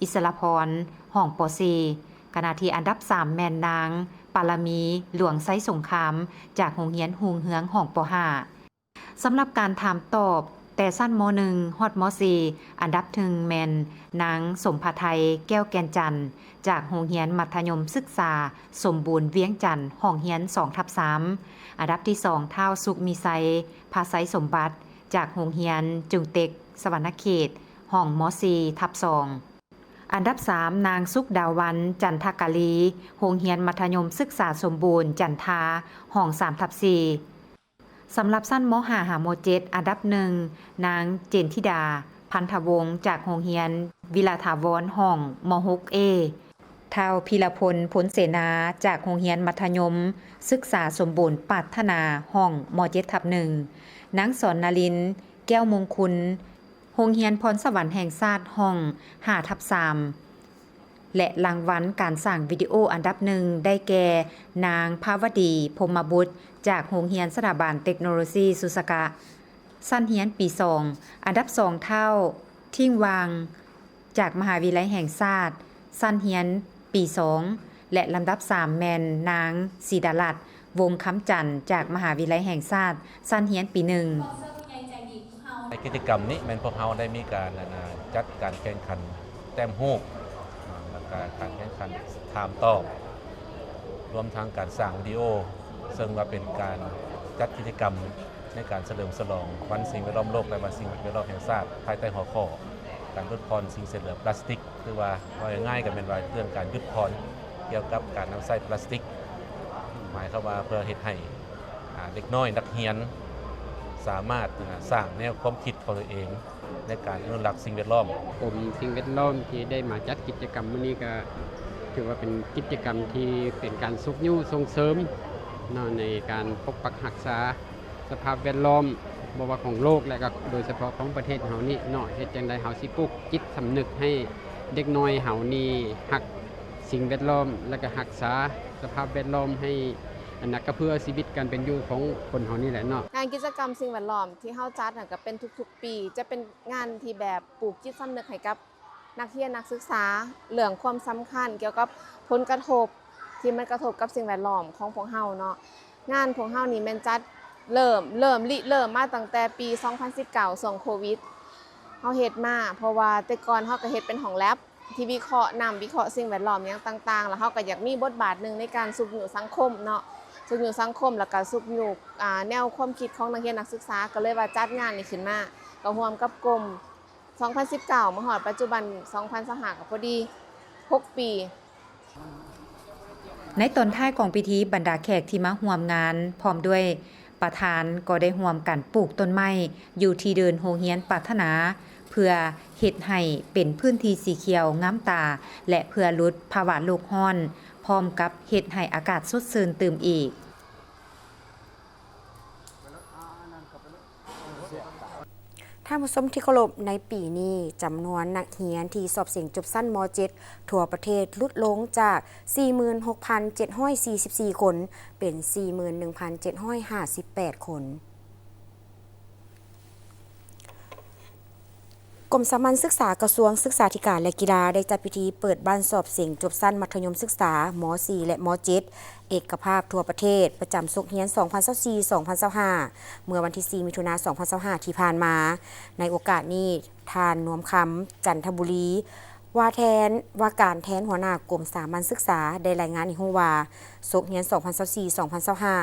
ອິດສະລະພອນ ຫ້ອງ ປໍສີ່, ຂະນະທີ່ອັນດັບສາມແມ່ນນາງ ປາລະມີ ຫຼວງໄຊສົງຄາມ ຈາກໂຮງຮຽນຮຸ່ງເຮືອງ ຫ້ອງ ປໍຫ້າ. ສຳລັບການຖາມຕອບແຕ່ຊັ້ນ ມໍໜຶ່ງ ຮອດ ມໍສີ່ ອັນດັບໜຶ່ງແມ່ນນາງ ສົມພະໄທ ແກ້ວແກ່ນຈັນ ຈາກໂຮງຮຽນມັດທະຍົມສຶກສາສົມບູນວຽງຈັນ ຫ້ອງຮຽນ ສອງ ທັບ ສາມ, ອັນດັບທີສອງ ທ້າວ ສຸກມີໄຊ ພາໄຊສົມບັດ ຈາກໂຮງຮຽນຈຸງເຕັກ ສະຫວັນນະເຂດ ຫ້ອງ ມໍສີ່ ທັບ ສອງ, ອັນດັບສາມ ນາງ ສຸກດາວັນ ຈັນທະກາລີ ໂຮງຮຽນມັດທະຍົມສຶກສາສົມບູນຈັນທາ ຫ້ອງ ສາມ ທັບ ສີ່. ສຳລັບຊັ້ນ ມໍຫ້າ ຫາ ມໍເຈັດ ອັນດັບໜຶ່ງ ນາງ ເຈນທິດາ ພັນທະວົງ ຈາກໂຮງຮຽນວິລະຖາວອນ ຫ້ອງ ມໍຫົກ A, ທ້າວ ພິລະພົນ ພົນເສນາ ຈາກໂຮງຮຽນມັດທະຍົມສຶກສາສົມບູນປາດຖະໜາ ຫ້ອງ ມໍເຈັດ ທັບ ໜຶ່ງ, ນາງ ສອນນາລິນ ແກ້ວມົງຄຸນ ໂຮງຮຽນພອນສະຫວັນແຫ່ງຊາດ ຫ້ອງ ຫ້າ ທັບ ສາມ ແລະ ລາງວັນການສ້າງວິດີໂອອັນດັບໜຶ່ງໄດ້ແກ່ ນາງ ພາວະດີ ພົມມະບຸດ ຈາກໂຮງຮຽນສະຖາບັນເຕັກໂນໂລຊີສຸສະກະ ຊັ້ນຮຽນປີສອງ, ອັນດັບສອງ ທ້າວ ທິງຫວ່າງ ຈາກມະຫາວິທະຍາໄລແຫ່ງຊາດ ຊັ້ນຮຽນປີສອງ ແລະ ລຳດັບສາມແມ່ນນາງ ສີດາລັດ ວົງຄຳຈັນ ຈາກມະຫາວິທະຍາໄລແຫ່ງຊາດ ຊັ້ນຮຽນປີໜຶ່ງ. ໃນກິດຈະກຳນີ້ແມ່ນພວກເຮົາໄດ້ມີການ ອັນນ່າ ຈັດການແຂ່ງຂັນແຕ້ມຮູບ ແລ້ວກະການແຂ່ງຂັນຖາມຕອບ ລວມທັງການສ້າງວິດີໂອ ເຊິ່ງວ່າເປັນການຈັດກິດຈະກຳໃນການສະເຫຼີມສະຫຼອງວັນສິ່ງແວດລ້ອມໂລກ ແລະ ວັນສິ່ງແວດລ້ອມແຫ່ງຊາດ ພາຍໃຕ້ຫົວຂໍ້ການຫຼຸດຜ່ອນສິ່ງເສດເຫຼືອພລາສຕິກ. ຄືວ່າເວົ້າງ່າຍໆ ກໍແມ່ນວ່າເລື່ອງການຢຸດຜ່ອນກ່ຽວກັບການນຳໃຊ້ພລາສຕິກ, ໝາຍຄວາມວ່າເພື່ອເຮັດໃຫ້ ອາ ເດັກນ້ອຍນັກຮຽນສາມາດ ອາ ສ້າງແນວຄວາມຄິດຂອງຕົວເອງໃນການອະນຸລັກສິ່ງແວດລ້ອມ. ກົມສິ່ງແວດລ້ອມທີ່ໄດ້ມາຈັດກິດຈະກຳມື້ນີ້ ກໍຖືວ່າເປັນກິດຈະກຳທີ່ເປັນການຊຸກຍູ້ສົ່ງເສີມເນາະ ໃນການປົກປັກຮັກສາ ສະພາບແວດລ້ອມ ບໍ່ວ່າຂອງໂລກ ແລະ ກໍໂດຍສະເພາະຂອງປະເທດເຮົານີ້ເນາະ, ເຮັດຈັ່ງໃດເຮົາຊິປູກຈິດສຳນຶກໃຫ້ເດັກນ້ອຍເຮົານີ້ຮັກສິ່ງແວດລ້ອມ ແລະ ກໍຮັກສາສະພາບແວດລ້ອມໃຫ້ ອັນນັ້ນກໍເພື່ອຊີວິດການເປັນຢູ່ຂອງຄົນເຮົານີ້ແຫຼະເນາະ. ງານກິດຈະກຳສິ່ງແວດລ້ອມທີ່ເຮົາຈັດນັ້ນກໍເປັນທຸກໆປີ, ຈະເປັນງານທີ່ແບບປູກຈິດສຳນຶກໃຫ້ກັບ ນັກຮຽນນັກສຶກສາເລື່ອງຄວາມສຳຄັນກ່ຽວກັບຜົນກະທົບທີ່ມັນກະທົບກັບສິ່ງແວດລ້ອມຂອງພວກເຮົາເນາະ. ງານພວກເຮົານີ້ແມ່ນຈັດເລີ່ມ ເລີ່ມລິເລີ່ມມາຕັ້ງແຕ່ປີສອງພັນສິບເກົ້າ ຊ່ວງໂຄວິດ ເຮົາເຮັດມາ, ເພາະວ່າແຕ່ກ່ອນເຮົາກໍເຮັດເປັນຫ້ອງແລັບທີ່ວິເຄາະນ້ຳ ວິເຄາະສິ່ງແວດລ້ອມຫຍັງຕ່າງໆ, ແລ້ວເຮົາກໍຢາກມີບົດບາດໜຶ່ງໃນການຊຸກຍູ້ສັງຄົມເນາະ, ຊຸກຍູ້ສັງຄົມ ແລ້ວກໍຊຸກຍູ້ ອາ ແນວຄວາມຄິດຂອງນັກຮຽນນັກສຶກສາ, ກໍເລີຍວ່າຈັດງານນີ້ຂຶ້ນມາ ກໍຮ່ວມກັບກົມ ສອງພັນສິບເກົ້າ ມາຮອດປັດຈຸບັນ ສອງພັນຊາວຫ້າ ກໍພໍດີຫົກປີ. ໃນຕອນທ້າຍຂອງພິທີ, ບັນດາແຂກທີ່ມາຮ່ວມງານ ພ້ອມດ້ວຍປະທານ ກໍໄດ້ຮ່ວມກັນປູກຕົ້ນໄມ້ຢູ່ທີ່ເດີ່ນໂຮງຮຽນປາດຖະໜາ ເພື່ອເຮັດໃຫ້ເປັນພື້ນທີ່ສີຂຽວງາມຕາ ແລະ ເພື່ອຫຼຸດພາວະໂລກຮ້ອນ, ພ້ອມກັບເຮັດໃຫ້ອາກາດສົດຊື່ນຕື່ມອີກ. ທ່ານຜູ້ຊົມທີ່ເຄົາລົບ, ໃນປີນີ້ ຈຳນວນນັກຮຽນທີ່ສອບເສັງຈົບຊັ້ນ ມໍເຈັດ ທົ່ວປະເທດຫຼຸດລົງຈາກ ສີ່ໝື່ນຫົກພັນເຈັດຮ້ອຍສີ່ສິບສີ່ ຄົນ ເປັນ ສີ່ໝື່ນໜຶ່ງພັນເຈັດຮ້ອຍຫ້າສິບແປດ ຄົນ. ກົມສາມັນສຶກສາ ກະຊວງສຶກສາທິການ ແລະ ກິລາ ໄດ້ຈັດພິທີເປີດບັ້ນສອບເສັງຈົບຊັ້ນມັດທະຍົມສຶກສາ ມໍສີ່ ແລະ ມໍເຈັດ ເອກະພາບທົ່ວປະເທດ ປະຈຳສົກຮຽນ ສອງພັນຊາວສີ່ ສອງພັນຊາວຫ້າ ເມື່ອວັນທີສີ່ ມິຖຸນາ ສອງພັນຊາວຫ້າ ທີ່ຜ່ານມາ. ໃນໂອກາດນີ້, ທ່ານ ນວມຄຳ ຈັນທະບູລີ, ວ່າແທນ ວ່າການແທນຫົວໜ້າກົມສາມັນສຶກສາ ໄດ້ລາຍງານໃຫ້ຮູ້ວ່າ ສົກຮຽນສອງພັນຊາວສີ່ ສອງພັນຊາວຫ້າ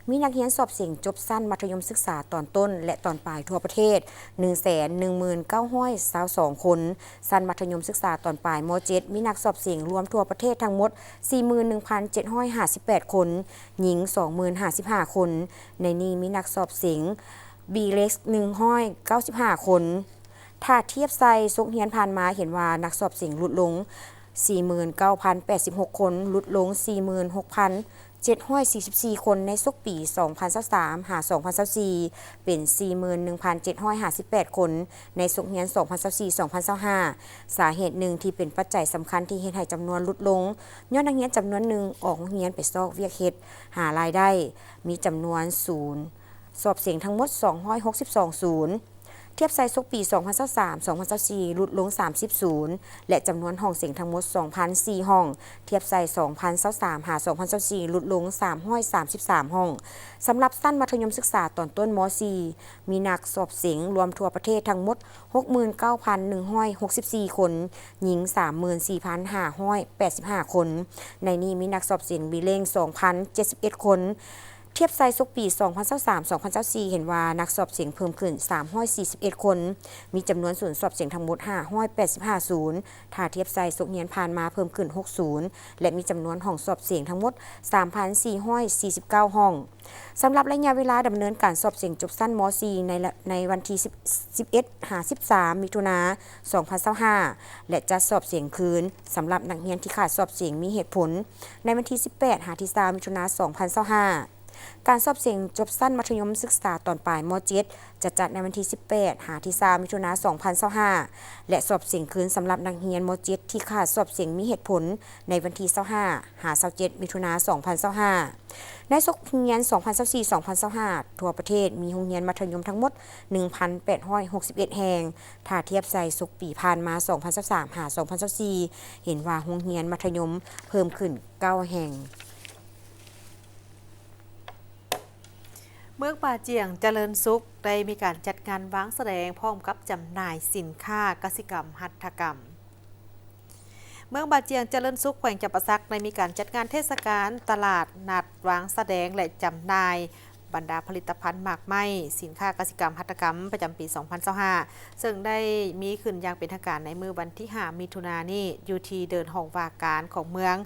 ມີນັກຮຽນສອບເສັງຈົບຊັ້ນມັດທະຍົມສຶກສາຕອນຕົ້ນ ແລະ ຕອນປາຍທົ່ວປະເທດ ໜຶ່ງແສນໜຶ່ງໝື່ນເກົ້າຮ້ອຍຊາວສອງຄົນ, ຊັ້ນມັດທະຍົມສຶກສາຕອນປາຍ ມໍເຈັດ ມີນັກສອບເສັງລວມທົ່ວປະເທດທັງໝົດ ສີ່ໝື່ນໜຶ່ງພັນເຈັດຮ້ອຍຫ້າສິບແປດຄົນ, ຍິງ ສອງໝື່ນຫ້າສິບຫ້າຄົນ, ໃນນີ້ມີນັກສອບເສັງ B-Lex ໜຶ່ງຮ້ອຍເກົ້າສິບຫ້າຄົນ. ຖ້າທຽບໃສ່ສົກຮຽນຜ່ານມາ ເຫັນວ່ານັກສອບເສັງຫຼຸດລົງ ສີ່ໝື່ນເກົ້າພັນແປດສິບຫົກຄົນ, ຫຼຸດລົງ ສີ່ໝື່ນຫົກພັນເຈັດຮ້ອຍສີ່ສິບສີ່ຄົນ ໃນສົກປີສອງພັນຊາວສາມ ຫາ ສອງພັນຊາວສີ່ ເປັນ ສີ່ໝື່ນໜຶ່ງພັນເຈັດຮ້ອຍຫ້າສິບແປດຄົນ ໃນສົກຮຽນສອງພັນຊາວສີ່ ສອງພັນຊາວຫ້າ. ສາເຫດໜຶ່ງທີ່ເປັນປັດໄຈສຳຄັນທີ່ເຮັດໃຫ້ຈຳນວນຫຼຸດລົງ ຍ້ອນນັກຮຽນຈຳນວນໜຶ່ງອອກໂຮງຮຽນໄປຊອກວຽກເຮັດ ຫາລາຍໄດ້ ມີຈຳນວນສູນ ສອບເສັງທັງໝົດ ສອງຮ້ອຍຫົກສິບສອງສູນ, ທຽບໃສ່ສົກປີສອງພັນຊາວສາມ ສອງພັນຊາວສີ່ ຫຼຸດລົງ ສາມສິບສູນ ແລະ ຈຳນວນຫ້ອງເສັງທັງໝົດ ສອງພັນສີ່ຫ້ອງ, ທຽບໃສ່ສອງພັນຊາວສາມ ຫາ ສອງພັນຊາວສີ່ ຫຼຸດລົງ ສາມຮ້ອຍສາມສິບສາມຫ້ອງ. ສຳລັບຊັ້ນມັດທະຍົມສຶກສາຕອນຕົ້ນ ມໍສີ່ ມີນັກສອບເສັງລວມທົ່ວປະເທດທັງໝົດ ຫົກໝື່ນເກົ້າພັນໜຶ່ງຮ້ອຍຫົກສິບສີ່ຄົນ, ຍິງ ສາມໝື່ນສີ່ພັນຫ້າຮ້ອຍແປດສິບຫ້າຄົນ, ໃນນີ້ມີນັກສອບເສັງ B-Lex ສອງພັນເຈັດສິບເອັດຄົນ. ທຽບໃສ່ສົກປີສອງພັນຊາວສາມ ສອງພັນຊາວສີ່ ເຫັນວ່ານັກສອບເສັງເພີ່ມຂຶ້ນ ສາມຮ້ອຍສີ່ສິບເອັດຄົນ, ມີຈຳນວນສູນສອບເສັງທັງໝົດ ຫ້າຮ້ອຍແປດສິບຫ້າສູນ, ຖ້າທຽບໃສ່ສົກຮຽນຜ່ານມາເພີ່ມຂຶ້ນ ຫົກສູນ ແລະ ມີຈຳນວນຫ້ອງສອບເສັງທັງໝົດ ສາມພັນສີ່ຮ້ອຍສີ່ສິບເກົ້າຫ້ອງ. ສຳລັບໄລຍະເວລາດຳເນີນການສອບເສັງຈົບຊັ້ນ ມໍສີ່ ໃນ ໃນວັນທີສິບ ສິບເອັດ ຫາ ສິບສາມ ມິຖຸນາ ສອງພັນຊາວຫ້າ ແລະ ຈັດສອບເສັງຄືນ ສຳລັບນັກຮຽນທີ່ຂາດສອບເສັງມີເຫດຜົນ ໃນວັນທີສິບແປດ ຫາ ທີຊາວ ມິຖຸນາ ສອງພັນຊາວຫ້າ. ການສອບເສັງຈົບຊັ້ນມັດທະຍົມສຶກສາຕອນປາຍ ມໍເຈັດ ຈະຈັດໃນວັນທີສິບແປດ ຫາ ທີຊາວ ມິຖຸນາ ສອງພັນຊາວຫ້າ ແລະ ສອບເສັງຄືນສຳລັບນັກຮຽນ ມໍເຈັດ ທີ່ຂາດສອບເສັງມີເຫດຜົນ ໃນວັນທີຊາວຫ້າ ຫາ ຊາວເຈັດ ມິຖຸນາ ສອງພັນຊາວຫ້າ. ໃນສົກຮຽນສອງພັນຊາວສີ່ ສອງພັນຊາວຫ້າ ທົ່ວປະເທດມີໂຮງຮຽນມັດທະຍົມທັງໝົດ ໜຶ່ງພັນແປດຮ້ອຍຫົກສິບເອັດແຫ່ງ, ຖ້າທຽບໃສ່ສົກປີຜ່ານມາ ສອງພັນຊາວສາມ ຫາ ສອງພັນຊາວສີ່ ເຫັນວ່າໂຮງຮຽນມັດທະຍົມເພີ່ມຂຶ້ນ ເກົ້າແຫ່ງ. ເມືອງບາຈຽງຈະເລີນສຸກ ໄດ້ມີການຈັດງານວາງສະແດງພ້ອມກັບຈຳໜ່າຍສິນຄ້າກະສິກຳຫັດຖະກຳ. ເມືອງບາຈຽງຈະເລີນສຸກ ແຂວງຈຳປາສັກ ໄດ້ມີການຈັດງານເທດສະການຕະຫຼາດນັດວາງສະແດງ ແລະ ຈຳໜ່າຍບັນດາຜະລິດຕະພັນໝາກໄມ້, ສິນຄ້າກະສິກຳຫັດຖະກຳ ປະຈຳປີສອງພັນຊາວຫ້າ ເຊິ່ງໄດ້ມີຂຶ້ນຢ່າງເປັນທາງການໃນມື້ວັນທີຫ້າ ມິຖຸນານີ້ ຢູ່ທີ່ເດີ່ນຫ້ອງວ່າການຂອງເມືອງ,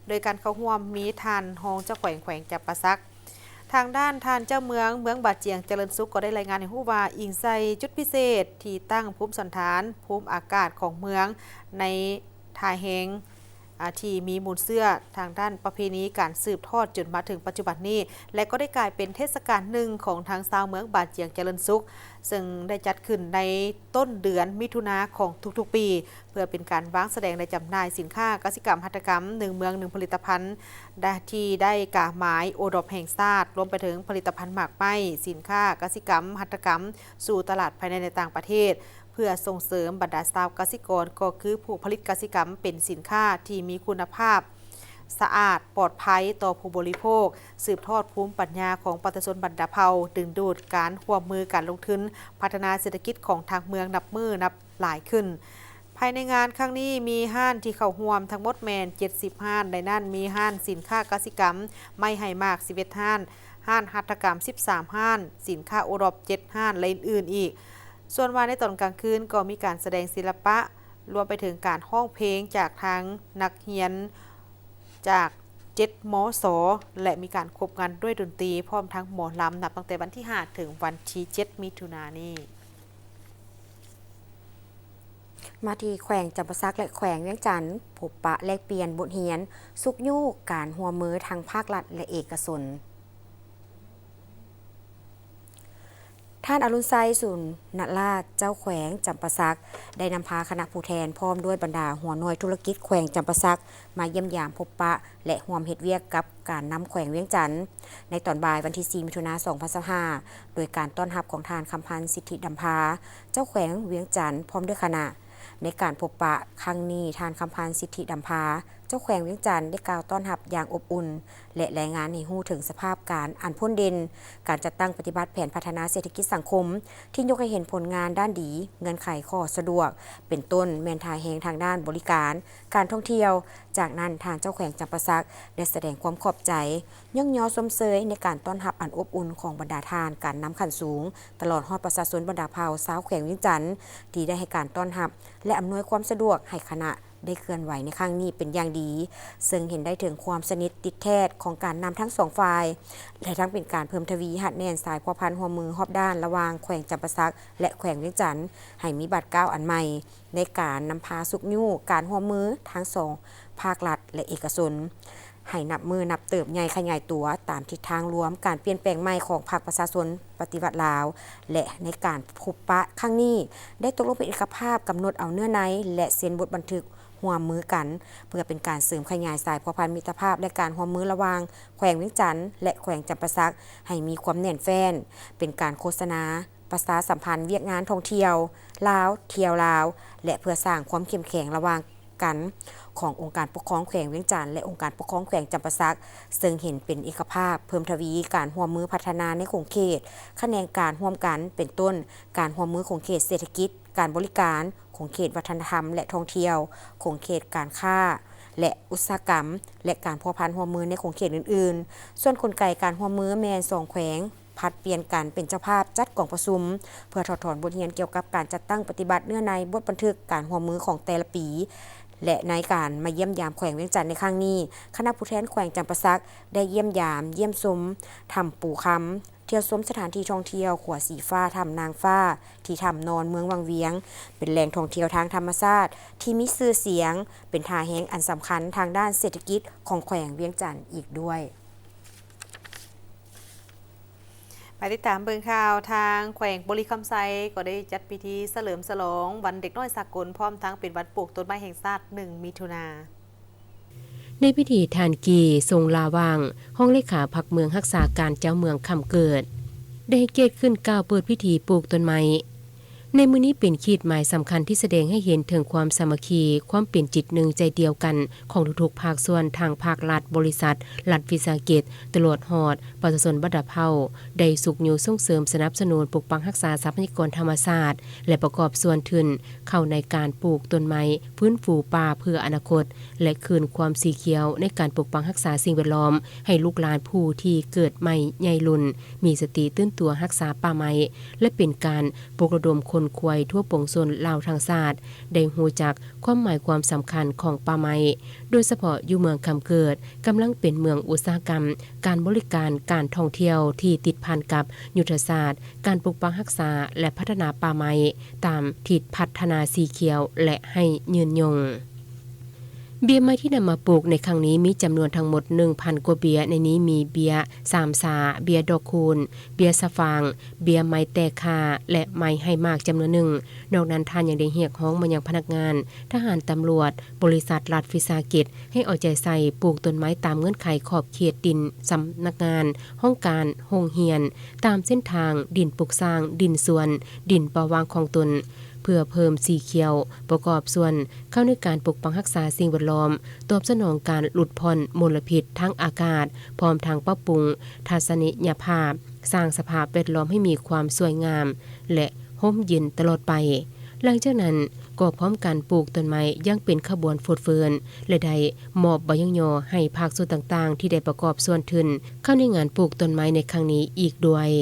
ໂດຍການເຂົ້າຮ່ວມມີທ່ານຮອງເຈົ້າແຂວງແຂວງຈຳປາສັກ. ທາງດ້ານທ່ານເຈົ້າເມືອງ ເມືອງບາຈຽງຈະເລີນສຸກ ກໍໄດ້ລາຍງານໃຫ້ຮູ້ວ່າ ອີງໃສ່ຈຸດພິເສດທີ່ຕັ້ງພູມສັນຖານ, ພູມອາກາດຂອງເມືອງໃນທ່າແຮງ ອາ ທີ່ມີມູນເຊື້ອທາງດ້ານປະເພນີການສືບທອດຈົນມາເຖິງປັດຈຸບັນນີ້ ແລະ ກໍໄດ້ກາຍເປັນເທດສະການໜຶ່ງຂອງທາງຊາວເມືອງບາຈຽງຈະເລີນສຸກ ເຊິ່ງໄດ້ຈັດຂຶ້ນໃນຕົ້ນເດືອນມິຖຸນາຂອງທຸກໆປີ ເພື່ອເປັນການວາງສະແດງ ແລະ ຈຳໜ່າຍສິນຄ້າກະສິກຳຫັດຖະກຳ ໜຶ່ງເມືອງໜຶ່ງຜະລິດຕະພັນ ໄດ້ ທີ່ໄດ້ກາໝາຍໂອດອບແຫ່ງຊາດ, ລວມໄປເຖິງຜະລິດຕະພັນໝາກໄມ້, ສິນຄ້າກະສິກຳຫັດຖະກຳ ສູ່ຕະຫຼາດພາຍໃນ ແລະ ຕ່າງປະເທດ ເພື່ອສົ່ງເສີມບັນດາຊາວກະສິກອນ ກໍຄືຜູ້ຜະລິດກະສິກຳເປັນສິນຄ້າທີ່ມີຄຸນນະພາບ, ສະອາດ, ປອດໄພຕໍ່ຜູ້ບໍລິໂພກ, ສືບທອດພູມປັນຍາຂອງປະຊາຊົນບັນດາເຜົ່າ, ດຶງດູດການຮ່ວມມືການລົງທຶນ, ພັດທະນາເສດຖະກິດຂອງທາງເມືອງນັບມື້ນັບຫຼາຍຂຶ້ນ. ພາຍໃນງານຄັ້ງນີ້ມີຮ້ານທີ່ເຂົ້າຮ່ວມທັງໝົດແມ່ນເຈັດສິບຮ້ານ, ໃນນັ້ນມີຮ້ານສິນຄ້າກະສິກຳ, ໄມ້ໃຫ້ໝາກ ສິບເອັດຮ້ານ, ຮ້ານຫັດຖະກຳ ສິບສາມຮ້ານ, ສິນຄ້າໂອດອບ ເຈັດຮ້ານ ແລະ ອື່ນໆອີກ. ສ່ວນວ່າໃນຕອນກາງຄືນກໍມີການສະແດງສິລະປະ, ລວມໄປເຖິງການຮ້ອງເພງຈາກທາງນັກຮຽນຈາກເຈັດ ມສ ແລະ ມີການຄົບງັນດ້ວຍດົນຕີ ພ້ອມທັງໝໍລຳ ນັບຕັ້ງແຕ່ວັນທີຫ້າ ເຖິງວັນທີເຈັດ ມິຖຸນານີ້. ມາທີ່ແຂວງຈຳປາສັກ ແລະ ແຂວງວຽງຈັນ, ພົບປະແລກປ່ຽນບົດຮຽນ ຊຸກຍູ້ການຮ່ວມມືທັງພາກລັດ ແລະ ເອກະຊົນ. ທ່ານ ອະລຸນໄຊ ສຸນນະລາດ ເຈົ້າແຂວງຈຳປາສັກ ໄດ້ນຳພາຄະນະຜູ້ແທນ ພ້ອມດ້ວຍບັນດາຫົວໜ່ວຍທຸລະກິດແຂວງຈຳປາສັກ ມາຢ້ຽມຢາມພົບປະ ແລະ ຮ່ວມເຮັດວຽກກັບການນຳແຂວງວຽງຈັນ ໃນຕອນບ່າຍວັນທີສີ່ ມິຖຸນາ ສອງພັນຊາວຫ້າ ໂດຍການຕ້ອນຮັບຂອງທ່ານ ຄຳພັນ ສິດທິດຳພາ ເຈົ້າແຂວງວຽງຈັນ ພ້ອມດ້ວຍຄະນະ. ໃນການພົບປະຄັ້ງນີ້, ທ່ານ ຄຳພັນ ສິດທິດຳພາ ເຈົ້າແຂວງວຽງຈັນໄດ້ກ່າວຕ້ອນຮັບຢ່າງອົບອຸ່ນ ແລະ ລາຍງານໃຫ້ຮູ້ເຖິງສະພາບການອັນພົ້ນເດັ່ນ, ການຈັດຕັ້ງປະຕິບັດແຜນພັດທະນາເສດຖະກິດສັງຄົມ ທີ່ຍົກໃຫ້ເຫັນຜົນງານດ້ານດີ, ເງື່ອນໄຂຂໍ້ສະດວກ, ເປັນຕົ້ນແມ່ນທ່າແຮງທາງດ້ານບໍລິການ, ການທ່ອງທ່ຽວ. ຈາກນັ້ນ, ທ່ານເຈົ້າແຂວງຈຳປາສັກໄດ້ສະແດງຄວາມຂອບໃຈ, ຍ້ອງຍໍຊົມເຊີຍໃນການຕ້ອນຮັບອັນອົບອຸ່ນຂອງບັນດາທ່ານການນຳຂັ້ນສູງ, ຕະຫຼອດຮອດປະຊາຊົນບັນດາເຜົ່າຊາວແຂວງວຽງຈັນ ທີ່ໄດ້ໃຫ້ການຕ້ອນຮັບ ແລະ ອຳນວຍຄວາມສະດວກໃຫ້ຄະນະ ໄດ້ເຄື່ອນໄຫວໃນຄັ້ງນີ້ເປັນຢ່າງດີ, ເຊິ່ງເຫັນໄດ້ເຖິງຄວາມສະໜິດຕິດແທດຂອງການນຳທັງສອງຝ່າຍ ແລະ ທັງເປັນການເພີ່ມທະວີຮັດແໜ້ນສາຍພົວພັນຮ່ວມມືຮອບດ້ານລະຫວ່າງແຂວງຈຳປາສັກ ແລະ ແຂວງວຽງຈັນ ໃຫ້ມີບາດກ້າວອັນໃໝ່ ໃນການນຳພາຊຸກຍູ້ການຮ່ວມມືທັງສອງພາກລັດ ແລະ ເອກະຊົນ ໃຫ້ນັບມື້ນັບເຕີບໃຫຍ່ຂະຫຍາຍຕົວຕາມທິດທາງລວມການປ່ຽນແປງໃໝ່ຂອງພັກປະຊາຊົນປະຕິວັດລາວ ແລະ ໃນການພົບປະຄັ້ງນີ້ ໄດ້ຕົກລົງເປັນເອກະພາບກຳນົດເອົາເນື້ອໃນ ແລະ ເຊັນບົດບັນທຶກຮ່ວມມືກັນ ເພື່ອເປັນການເສີມຂະຫຍາຍສາຍພົວພັນມິດຕະພາບ ແລະ ການຮ່ວມມືລະຫວ່າງແຂວງວຽງຈັນ ແລະ ແຂວງຈຳປາສັກ ໃຫ້ມີຄວາມແໜ້ນແຟ້ນ, ເປັນການໂຄສະນາປະຊາສຳພັນວຽກງານທ່ອງທ່ຽວລາວ ທ່ຽວລາວ ແລະ ເພື່ອສ້າງຄວາມເຂັ້ມແຂງລະຫວ່າງ ກັນຂອງອົງການປົກຄອງແຂວງວຽງຈັນ ແລະ ອົງການປົກຄອງແຂວງຈຳປາສັກ, ເຊິ່ງເຫັນເປັນເອກະພາບເພີ່ມທະວີການຮ່ວມມືພັດທະນາໃນຂົງເຂດຂະແໜງການຮ່ວມກັນ ເປັນຕົ້ນ ການຮ່ວມມືຂົງເຂດເສດຖະກິດ, ການບໍລິການ, ຂົງເຂດວັດທະນະທຳ ແລະ ທ່ອງທ່ຽວ, ຂົງເຂດການຄ້າ ແລະ ອຸດສາຫະກຳ ແລະ ການພົວພັນຮ່ວມມືໃນຂົງເຂດອື່ນໆ. ສ່ວນກົນໄກການຮ່ວມມືແມ່ນສອງແຂວງ ຜັດປ່ຽນກັນເປັນເຈົ້າພາບຈັດກອງປະຊຸມ ເພື່ອຖອດຖອນບົດຮຽນກ່ຽວກັບການຈັດຕັ້ງປະຕິບັດເນື້ອໃນບົດບັນທຶກການຮ່ວມມືຂອງແຕ່ລະປີ ແລະ ໃນການມາຢ້ຽມຢາມແຂວງວຽງຈັນໃນຄັ້ງນີ້, ຄະນະຜູ້ແທນແຂວງຈຳປາສັກໄດ້ຢ້ຽມຢາມ, ຢ້ຽມຊົມຖ້ຳປູຄຳ, ທ່ຽວຊົມສະຖານທີ່ທ່ອງທ່ຽວຂົວສີຟ້າ, ຖ້ຳນາງຟ້າ, ທີ່ຖ້ຳນອນເມືອງວັງວຽງ, ເປັນແຫຼ່ງທ່ອງທ່ຽວທາງທຳມະຊາດທີ່ມີຊື່ສຽງ, ເປັນທ່າແຮງອັນສຳຄັນທາງດ້ານເສດຖະກິດຂອງແຂວງວຽງຈັນອີກດ້ວຍ. ໄປຕິດຕາມເບິ່ງຂ່າວ, ທາງແຂວງບໍລິຄຳໄຊກໍໄດ້ຈັດພິທີສະເຫຼີມສະຫຼອງວັນເດັກນ້ອຍສາກົນ ພ້ອມທັງເປັນວັນປູກຕົ້ນໄມ້ແຫ່ງຊາດ ໜຶ່ງ ມິຖຸນາ. ໃນພິທີ, ທ່ານ ກີ່ ຊົງລາຫວ່າງ ຮອງເລຂາພັກເມືອງຮັກສາການເຈົ້າເມືອງຄຳເກີດ ໄດ້ໃຫ້ກຽດຂຶ້ນກ່າວເປີດພິທີປູກຕົ້ນໄມ້. ໃນມື້ນີ້ເປັນຂີດໝາຍສຳຄັນທີ່ສະແດງໃຫ້ເຫັນເຖິງຄວາມສາມັກຄີ, ຄວາມເປັນຈິດໜຶ່ງໃຈດຽວກັນຂອງທຸກໆພາກສ່ວນ, ທັງພາກລັດ, ບໍລິສັດ, ລັດວິສາຫະກິດ, ຕະຫຼອດຮອດປະຊາຊົນບັນດາເຜົ່າ ໄດ້ຊຸກຍູ້ສົ່ງເສີມສະໜັບສະໜູນປົກປັກຮັກສາຊັບພະຍາກອນທຳມະຊາດ ແລະ ປະກອບສ່ວນທຶນເຂົ້າໃນການປູກຕົ້ນໄມ້, ຟື້ນຟູປ່າເພື່ອອະນາຄົດ ແລະ ຄືນຄວາມສີຂຽວໃນການປົກປັກຮັກສາສິ່ງແວດລ້ອມໃຫ້ລູກຫຼານຜູ້ທີ່ເກີດໃໝ່ໃຫຍ່ລຸນ ມີສະຕິຕື່ນຕົວຮັກສາປ່າໄມ້ ແລະ ເປັນການປຸກລະດົມຄົນຂວາຍທົ່ວປວງຊົນລາວທັງຊາດ ໄດ້ຮູ້ຈັກຄວາມໝາຍຄວາມສຳຄັນຂອງປ່າໄມ້, ໂດຍສະເພາະຢູ່ເມືອງຄຳເກີດ ກຳລັງເປັນເມືອງອຸດສາຫະກຳ, ການບໍລິການ, ການທ່ອງທ່ຽວທີ່ຕິດພັນກັບຍຸດທະສາດການປົກປັກຮັກສາ ແລະ ພັດທະນາປ່າໄມ້ຕາມທິດພັດທະນາສີຂຽວ ແລະ ໃຫ້ຍືນຍົງ. ເບ້ຍໄມ້ທີ່ນຳມາປູກໃນຄັ້ງນີ້ມີຈຳນວນທັງໝົດ ໜຶ່ງພັນ ກວ່າເບ້ຍ, ໃນນີ້ມີເບ້ຍສາມສາ, ເບ້ຍດອກຄູນ, ເບ້ຍສະຝາງ, ເບ້ຍໄມ້ແຕກຂ້າ ແລະ ໄມ້ໃຫ້ໝາກຈຳນວນໜຶ່ງ. ນອກນັ້ນ, ທ່ານຍັງໄດ້ຮຽກຮ້ອງມາຍັງພະນັກງານ, ທະຫານ, ຕຳຫຼວດ, ບໍລິສັດ, ລັດວິສາຫະກິດ ໃຫ້ເອົາໃຈໃສ່ປູກຕົ້ນໄມ້ຕາມເງື່ອນໄຂຂອບເຂດດິນສຳນັກງານ, ຫ້ອງການ, ໂຮງຮຽນ, ຕາມເສັ້ນທາງ, ດິນປຸກສ້າງ, ດິນສວນ, ດິນເປົ່າຫວ່າງຂອງຕົນ, ເພື່ອເພີ່ມສີຂຽວ, ປະກອບສ່ວນເຂົ້າໃນການປົກປັກຮັກສາສິ່ງແວດລ້ອມ, ຕອບສະໜອງການຫຼຸດຜ່ອນມົນລະພິດທາງອາກາດ, ພ້ອມທັງປັບປຸງທັດສະນີຍະພາບ, ສ້າງສະພາບແວດລ້ອມໃຫ້ມີຄວາມສວຍງາມ ແລະ ຮົ່ມເຢັນຕະຫຼອດໄປ. ຫຼັງຈາກນັ້ນກໍພ້ອມກັນປູກຕົ້ນໄມ້ຢ່າງເປັນຂະບວນຟົດເຟີນ ແລະ ໄດ້ມອບໃບຍ້ອງຍໍໃຫ້ພາກສ່ວນຕ່າງໆທີ່ໄດ້ປະກອບສ່ວນທຶນເຂົ້າໃນງານປູກຕົ້ນໄມ້ໃນຄັ້ງນີ້ອີກດ້ວຍ.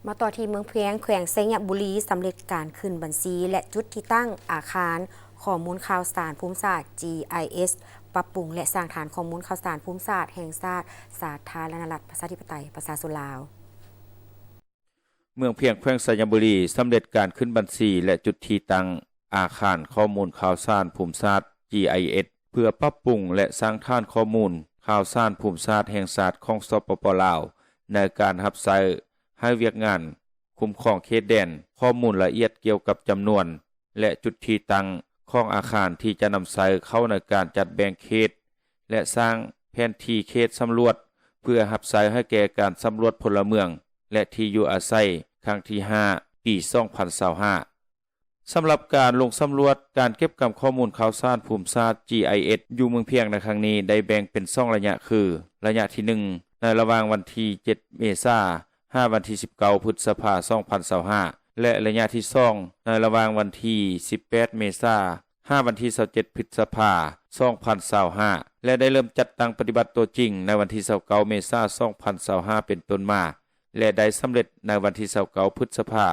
ມາຕໍ່ທີ່ເມືອງພຽງ ແຂວງໄຊຍະບູລີ ສຳເລັດການຂຶ້ນບັນຊີ ແລະ ຈຸດທີ່ຕັ້ງອາຄານຂໍ້ມູນຂ່າວສານພູມສາດ ຈີໄອເອສ ປັບປຸງ ແລະ ສ້າງຖານຂໍ້ມູນຂ່າວສານພູມສາດແຫ່ງຊາດ ສາທາລະນະລັດ ປະຊາທິປະໄຕ ປະຊາຊົນລາວ. ເມືອງພຽງ ແຂວງໄຊຍະບູລີ ສຳເລັດການຂຶ້ນບັນຊີ ແລະ ຈຸດທີ່ຕັ້ງອາຄານຂໍ້ມູນຂ່າວສານພູມສາດ ຈີໄອເອສ ເພື່ອປັບປຸງ ແລະ ສ້າງຖານຂໍ້ມູນຂ່າວສານພູມສາດແຫ່ງຊາດຂອງ ສປປ ລາວ ໃນການຮັບໃຊ້ໃຫ້ວຽກງານຄຸ້ມຄອງເຂດແດນ, ຂໍ້ມູນລະອຽດກ່ຽວກັບຈຳນວນ ແລະ ຈຸດທີ່ຕັ້ງຂອງອາຄານທີ່ຈະນຳໃຊ້ເຂົ້າໃນການຈັດແບ່ງເຂດ ແລະ ສ້າງແຜນທີ່ເຂດສຳຫຼວດ ເພື່ອຮັບໃຊ້ໃຫ້ແກ່ການສຳຫຼວດພົນລະເມືອງ ແລະ ທີ່ຢູ່ອາໄສ ຄັ້ງທີຫ້າ ປີສອງພັນຊາວຫ້າ. ສຳລັບການລົງສຳຫຼວດການເກັບກຳຂໍ້ມູນຂ່າວສານພູມສາດ ຈີໄອເອັສ ຢູ່ເມືອງພຽງໃນຄັ້ງນີ້ ໄດ້ແບ່ງເປັນສອງໄລຍະຄື ໄລຍະທີໜຶ່ງ ໃນລະຫວ່າງວັນທີເຈັດເມສາ ຫາວັນທີສິບເກົ້າພຶດສະພາ ສອງພັນຊາວຫ້າ ແລະ ໄລຍະທີສອງ ໃນລະຫວ່າງວັນທີສິບແປດເມສາ ຫາວັນທີຊາວເຈັດພຶດສະພາ ສອງພັນຊາວຫ້າ ແລະ ໄດ້ເລີ່ມຈັດຕັ້ງປະຕິບັດຕົວຈິງໃນວັນທີຊາວເກົ້າເມສາ ສອງພັນຊາວຫ້າ ເປັນຕົ້ນມາ ແລະ ໄດ້ສຳເລັດໃນວັນທີຊາວເກົ້າພຶດສະພາ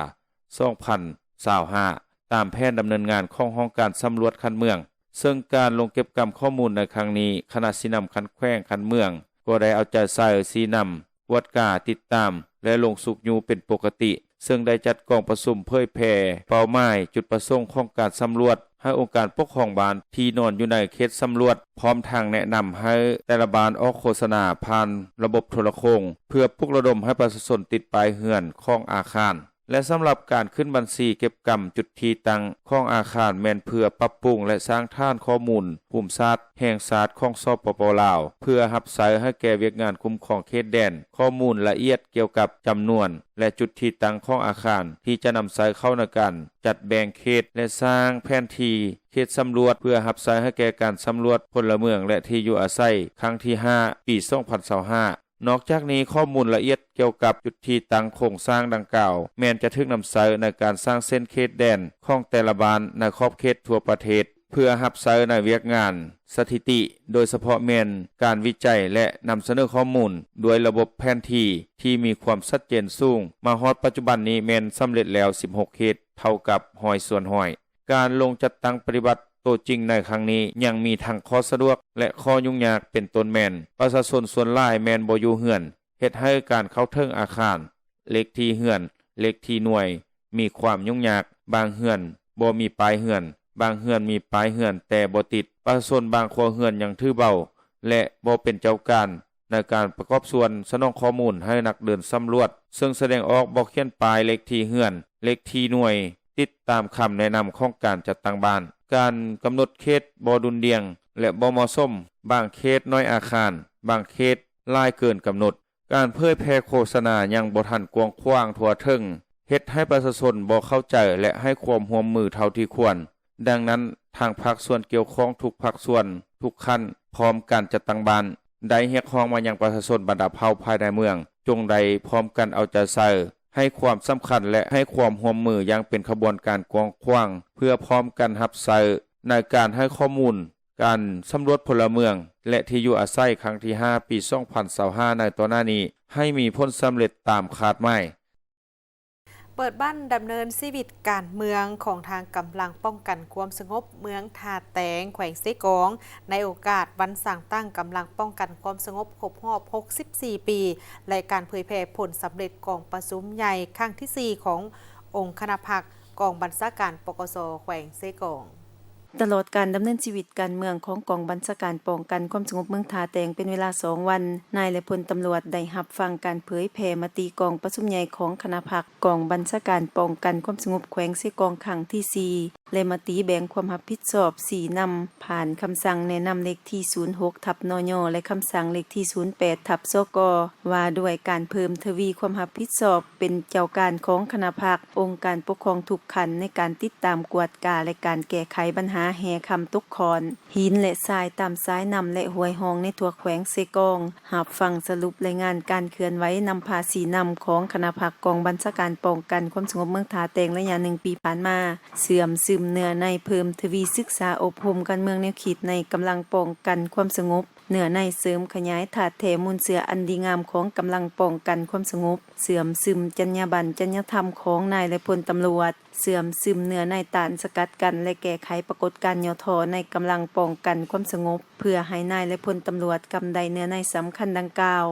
ສອງພັນຊາວຫ້າ ຕາມແຜນດຳເນີນງານຂອງຫ້ອງການສຳຫຼວດຂັ້ນເມືອງ. ເຊິ່ງການລົງເກັບກຳຂໍ້ມູນໃນຄັ້ງນີ້ ຄະນະຊີ້ນຳຂັ້ນແຂວງຂັ້ນເມືອງ ກໍໄດ້ເອົາໃຈໃສ່ຊີ້ນຳ ກວດກາ ຕິດຕາມ ແລະ ລົງຊຸກຍູ້ເປັນປົກກະຕິ, ເຊິ່ງໄດ້ຈັດກອງປະຊຸມເຜີຍແຜ່ເປົ້າໝາຍ, ຈຸດປະສົງຂອງການສຳຫຼວດ, ໃຫ້ອົງການປົກຄອງບ້ານທີ່ນອນຢູ່ໃນເຂດສຳຫຼວດ, ພ້ອມທັງແນະນຳໃຫ້ແຕ່ລະບ້ານອອກໂຄສະນາຜ່ານລະບົບໂທລະໂຄ່ງ ເພື່ອປຸກລະດົມໃຫ້ປະຊາຊົນຕິດປ້າຍເຮືອນຂອງອາຄານ. ແລະ ສຳລັບການຂຶ້ນບັນຊີເກັບກຳຈຸດທີ່ຕັ້ງຂອງອາຄານ ແມ່ນເພື່ອປັບປຸງ ແລະ ສ້າງຖານຂໍ້ມູນພູມສາດແຫ່ງຊາດຂອງ ສປປ ລາວ ເພື່ອຮັບໃຊ້ໃຫ້ແກ່ວຽກງານຄຸ້ມຄອງເຂດແດນ, ຂໍ້ມູນລະອຽດກ່ຽວກັບຈຳນວນ ແລະ ຈຸດທີ່ຕັ້ງຂອງອາຄານ ທີ່ຈະນຳໃຊ້ເຂົ້າໃນການຈັດແບ່ງເຂດ ແລະ ສ້າງແຜນທີ່ເຂດສຳຫຼວດ ເພື່ອຮັບໃຊ້ໃຫ້ແກ່ການສຳຫຼວດພົນລະເມືອງ ແລະ ທີ່ຢູ່ອາໄສ ຄັ້ງທີຫ້າ ປີສອງພັນຊາວຫ້າ. ນອກຈາກນີ້, ຂໍ້ມູນລະອຽດກ່ຽວກັບຈຸດທີ່ຕັ້ງໂຄງສ້າງດັ່ງກ່າວ ແມ່ນຈະຖືກນຳໃຊ້ໃນການສ້າງເສັ້ນເຂດແດນຂອງແຕ່ລະບ້ານໃນຂອບເຂດທົ່ວປະເທດ ເພື່ອຮັບໃຊ້ໃນວຽກງານສະຖິຕິ, ໂດຍສະເພາະແມ່ນການວິໄຈ ແລະ ນຳສະເໜີຂໍ້ມູນດ້ວຍລະບົບແຜນທີ່ທີ່ມີຄວາມຊັດເຈນສູງ. ມາຮອດປັດຈຸບັນນີ້ແມ່ນສຳເລັດແລ້ວສິບຫົກເຂດ, ເທົ່າກັບຮ້ອຍສ່ວນຮ້ອຍ. ການລົງຈັດຕັ້ງປະຕິບັດໂຕຈິງໃນຄັ້ງນີ້ ຍັງມີທັງຂໍ້ສະດວກ ແລະ ຂໍ້ຫຍຸ້ງຍາກ ເປັນຕົ້ນແມ່ນ ປະຊາຊົນສ່ວນຫຼາຍແມ່ນບໍ່ຢູ່ເຮືອນ, ເຮັດໃຫ້ການເຂົ້າເຖິງອາຄານ, ເລກທີ່ເຮືອນ, ເລກທີ່ໜ່ວຍ ມີຄວາມຫຍຸ້ງຍາກ, ບາງເຮືອນບໍ່ມີປ້າຍເຮືອນ, ບາງເຮືອນມີປ້າຍເຮືອນແຕ່ບໍ່ຕິດ, ປະຊາຊົນບາງຄົວເຮືອນຍັງຖືເບົາ ແລະ ບໍ່ເປັນເຈົ້າການໃນການປະກອບສ່ວນສະໜອງຂໍ້ມູນໃຫ້ນັກເດີນສຳຫຼວດ, ເຊິ່ງສະແດງອອກບໍ່ຂຽນປ້າຍເລກທີ່ເຮືອນ, ເລກທີ່ໜ່ວຍ ຕິດຕາມຄຳແນະນຳຂອງການຈັດຕັ້ງບ້ານ. ການກຳນົດເຂດບໍ່ດຸ່ນດ່ຽງ ແລະ ບໍ່ເໝາະສົມ, ບາງເຂດໜ້ອຍອາຄານ, ບາງເຂດຫຼາຍເກີນກຳນົດ. ການເຜີຍແຜ່ໂຄສະນາຍັງບໍ່ທັນກວ້າງຂວາງທົ່ວເຖິງ, ເຮັດໃຫ້ປະຊາຊົນບໍ່ເຂົ້າໃຈ ແລະ ໃຫ້ຄວາມຮ່ວມມືເທົ່າທີ່ຄວນ. ດັ່ງນັ້ນ, ທາງພາກສ່ວນກ່ຽວຂ້ອງທຸກພາກສ່ວນ, ທຸກຂັ້ນ, ພ້ອມການຈັດຕັ້ງບ້ານ ໄດ້ຮຽກຮ້ອງມາຍັງປະຊາຊົນບັນດາເຜົ່າພາຍໃນເມືອງ, ຈົ່ງໄດ້ພ້ອມກັນເອົາໃຈໃສ່, ໃຫ້ຄວາມສຳຄັນ ແລະ ໃຫ້ຄວາມຮ່ວມມືຢ່າງເປັນຂະບວນການກວ້າງຂວາງ, ເພື່ອພ້ອມກັນຮັບໃຊ້ໃນການໃຫ້ຂໍ້ມູນ ການສຳຫຼວດພົນລະເມືອງ ແລະ ທີ່ຢູ່ອາໄສ ຄັ້ງທີຫ້າ ປີສອງພັນຊາວຫ້າ ໃນຕໍ່ໜ້ານີ້ ໃຫ້ມີຜົນສຳເລັດຕາມຄາດໝາຍ. ເປີດບ້ານດຳເນີນຊີວິດການເມືອງຂອງທາງກຳລັງປ້ອງກັນຄວາມສະຫງົບເມືອງທ່າແຕງ ແຂວງເຊກອງ ໃນໂອກາດວັນສ້າງຕັ້ງກຳລັງປ້ອງກັນຄວາມສະຫງົບຄົບຮອບຫົກສິບສີ່ປີ ແລະ ການເຜີຍແຜ່ຜົນສຳເລັດກອງປະຊຸມໃຫຍ່ຄັ້ງທີສີ່ຂອງອົງຄະນະພັກ ກອງບັນຊາການ ປກສ ແຂວງເຊກອງ. ຕະຫຼອດການດຳເນີນຊີວິດການເມືອງຂອງກອງບັນຊາການປ້ອງກັນຄວາມສະຫງົບເມືອງທ່າແຕງເປັນເວລາສອງວັນ, ນາຍ ແລະ ພົນຕຳຫຼວດໄດ້ຮັບຟັງການເຜີຍແຜ່ມະຕິກອງປະຊຸມໃຫຍ່ຂອງຄະນະພັກກອງບັນຊາການປ້ອງກັນຄວາມສະຫງົບແຂວງເຊກອງຄັ້ງທີສີ່ ແລະ ມະຕິແບ່ງຄວາມຮັບຜິດຊອບຊີ້ນຳ ຜ່ານຄຳສັ່ງແນະນຳເລກທີສູນຫົກ ທັບ ນຍ ແລະ ຄຳສັ່ງເລກທີສູນແປດ ທັບ ສກ ວ່າດ້ວຍການເພີ່ມທະວີຄວາມຮັບຜິດຊອບ ເປັນເຈົ້າການຂອງຄະນະພັກ, ອົງການປົກຄອງທຸກຂັ້ນໃນການຕິດຕາມ, ກວດກາ ແລະ ການແກ້ໄຂບັນຫາແຮ່ຄຳຕົກຂ້ອນ, ຫີນ ແລະ ຊາຍຕາມສາຍນ້ຳ ແລະ ຫ້ວຍຮ່ອງໃນທົ່ວແຂວງເຊກອງ, ຮັບຟັງສະຫຼຸບລາຍງານການເຄື່ອນໄຫວນຳພາຊີ້ນຳຂອງຄະນະພັກກອງບັນຊາການປ້ອງກັນຄວາມສະຫງົບເມືອງທ່າແຕງໄລຍະໜຶ່ງປີຜ່ານມາ, ເຊື່ອມຊຶມເນື້ອໃນເພີ່ມທະວີສຶກສາອົບຮົມການເມືອງແນວຄິດໃນກຳລັງປ້ອງກັນຄວາມສະຫງົບ, ເນື້ອໃນເສີມຂະຫຍາຍທາດແທ້ມູນເຊື້ອອັນດີງາມຂອງກຳລັງປ້ອງກັນຄວາມສະຫງົບ, ເຊື່ອມຊຶມຈັນຍາບັນ, ຈັນຍາທຳຂອງນາຍ ແລະ ພົນຕຳຫຼວດ, ເຊື່ອມຊຶມເນື້ອໃນຕ້ານສະກັດກັ້ນ ແລະ ແກ້ໄຂປາກົດການຫຍໍ້ທໍ້ໃນກຳລັງປ້ອງກັນຄວາມສະຫງົບ, ເພື່ອໃຫ້ນາຍ ແລະ ພົນຕຳຫຼວດກຳໄດ້ເນື້ອໃນສຳຄັນດັ່ງກ່າວ.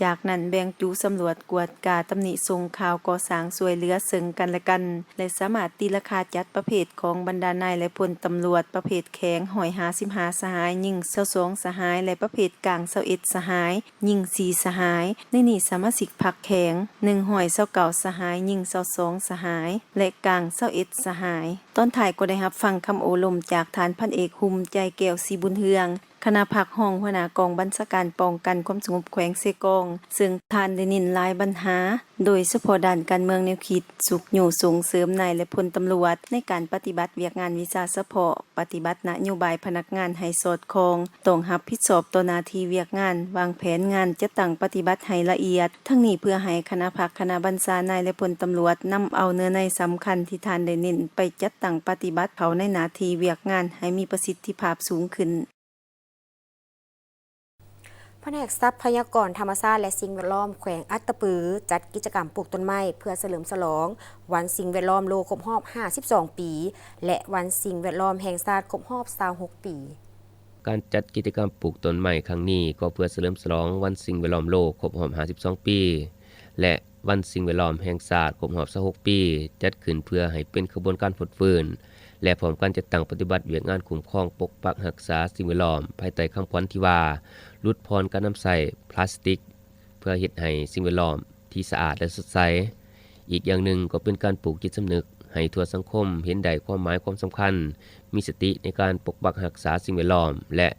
ຈາກນັ້ນແບ່ງຈຸສຳຫຼວດ, ກວດກາ, ຕຳໜິ, ສົ່ງຂ່າວ, ກໍ່ສ້າງ, ຊ່ວຍເຫຼືອເຊິ່ງກັນ ແລະ ກັນ ແລະ ສາມາດຕີລາຄາຈັດປະເພດຂອງບັນດານາຍ ແລະ ພົນຕຳຫຼວດປະເພດແຂງ ຮ້ອຍຫ້າສິບຫ້າສະຫາຍ, ຍິງຊາວສອງສະຫາຍ ແລະ ປະເພດກາງ ຊາວເອັດສະຫາຍ, ຍິງສີ່ສະຫາຍ. ໃນນີ້ສະມາຊິກພັກແຂງ ໜຶ່ງຮ້ອຍຊາວເກົ້າສະຫາຍ, ຍິງຊາວສອງສະຫາຍ ແລະ ກາງຊາວເອັດສະຫາຍ. ຕອນທ້າຍກໍໄດ້ຮັບຟັງຄຳໂອ້ລົມຈາກທ່ານພັນເອກ ຫຸ້ມໃຈແກ້ວ ສີບຸນເຮືອງ, ຄະນະພັກຮອງຫົວໜ້າກອງບັນຊາການປ້ອງກັນຄວາມສະຫງົບແຂວງເຊກອງ, ເຊິ່ງທ່ານໄດ້ເນັ້ນຫຼາຍບັນຫາ, ໂດຍສະເພາະດ້ານການເມືອງແນວຄິດ, ຊຸກຍູ້ສົ່ງເສີມນາຍ ແລະ ພົນຕຳຫຼວດ ໃນການປະຕິບັດວຽກງານວິຊາສະເພາະ, ປະຕິບັດນະໂຍບາຍພະນັກງານໃຫ້ສອດຄ່ອງ, ຕ້ອງຮັບຜິດຊອບຕໍ່ໜ້າທີ່ວຽກງານ, ວາງແຜນງານ, ຈັດຕັ້ງປະຕິບັດໃຫ້ລະອຽດ. ທັງນີ້ເພື່ອໃຫ້ຄະນະພັກ, ຄະນະບັນຊານາຍ ແລະ ພົນຕຳຫຼວດ ນຳເອົາເນື້ອໃນສຳຄັນທີ່ທ່ານໄດ້ເນັ້ນໄປຈັດຕັ້ງປະຕິບັດເຂົ້າໃນໜ້າທີ່ວຽກງານໃຫ້ມີປະສິດທິພາບສູງຂຶ້ນ. ພະແນກຊັບພະຍາກອນທຳມະຊາດ ແລະ ສິ່ງແວດລ້ອມແຂວງອັດຕະປື ຈັດກິດຈະກຳປູກຕົ້ນໄມ້ເພື່ອສະເຫຼີມສະຫຼອງວັນສິ່ງແວດລ້ອມໂລກຄົບຮອບຫ້າສິບສອງປີ ແລະ ວັນສິ່ງແວດລ້ອມແຫ່ງຊາດຄົບຮອບຊາວຫົກປີ. ການຈັດກິດຈະກຳປູກຕົ້ນໄມ້ຄັ້ງນີ້ ກໍເພື່ອສະເຫຼີມສະຫຼອງວັນສິ່ງແວດລ້ອມໂລກຄົບຮອບຫ້າສິບສອງປີ ແລະ ວັນສິ່ງແວດລ້ອມແຫ່ງຊາດຄົບຮອບຊາວຫົກປີ ຈັດຂຶ້ນເພື່ອໃຫ້ເປັນຂະບວນການຟົດຟື້ນ ແລະ ພ້ອມກັນຈັດຕັ້ງປະຕິບັດວຽກງານຄຸ້ມຄອງປົກປັກຮັກສາສິ່ງແວດລ້ອມ ພາຍໃຕ້ຄຳຂວັນທີ່ວ່າ ຫຼຸດຜ່ອນການນຳໃຊ້ພລາສຕິກ ເພື່ອເຮັດໃຫ້ສິ່ງແວດລ້ອມທີ່ສະອາດ ແລະ ສົດໃສ. ອີກຢ່າງໜຶ່ງກໍເປັນການປູກຈິດສຳນຶກໃຫ້ທົ່ວສັງຄົມເຫັນໄດ້ຄວາມໝາຍຄວາມສຳຄັນ, ມີສະຕິໃນການປົກປັກຮັກສາສິ່ງແວດລ້ອມ ແລະ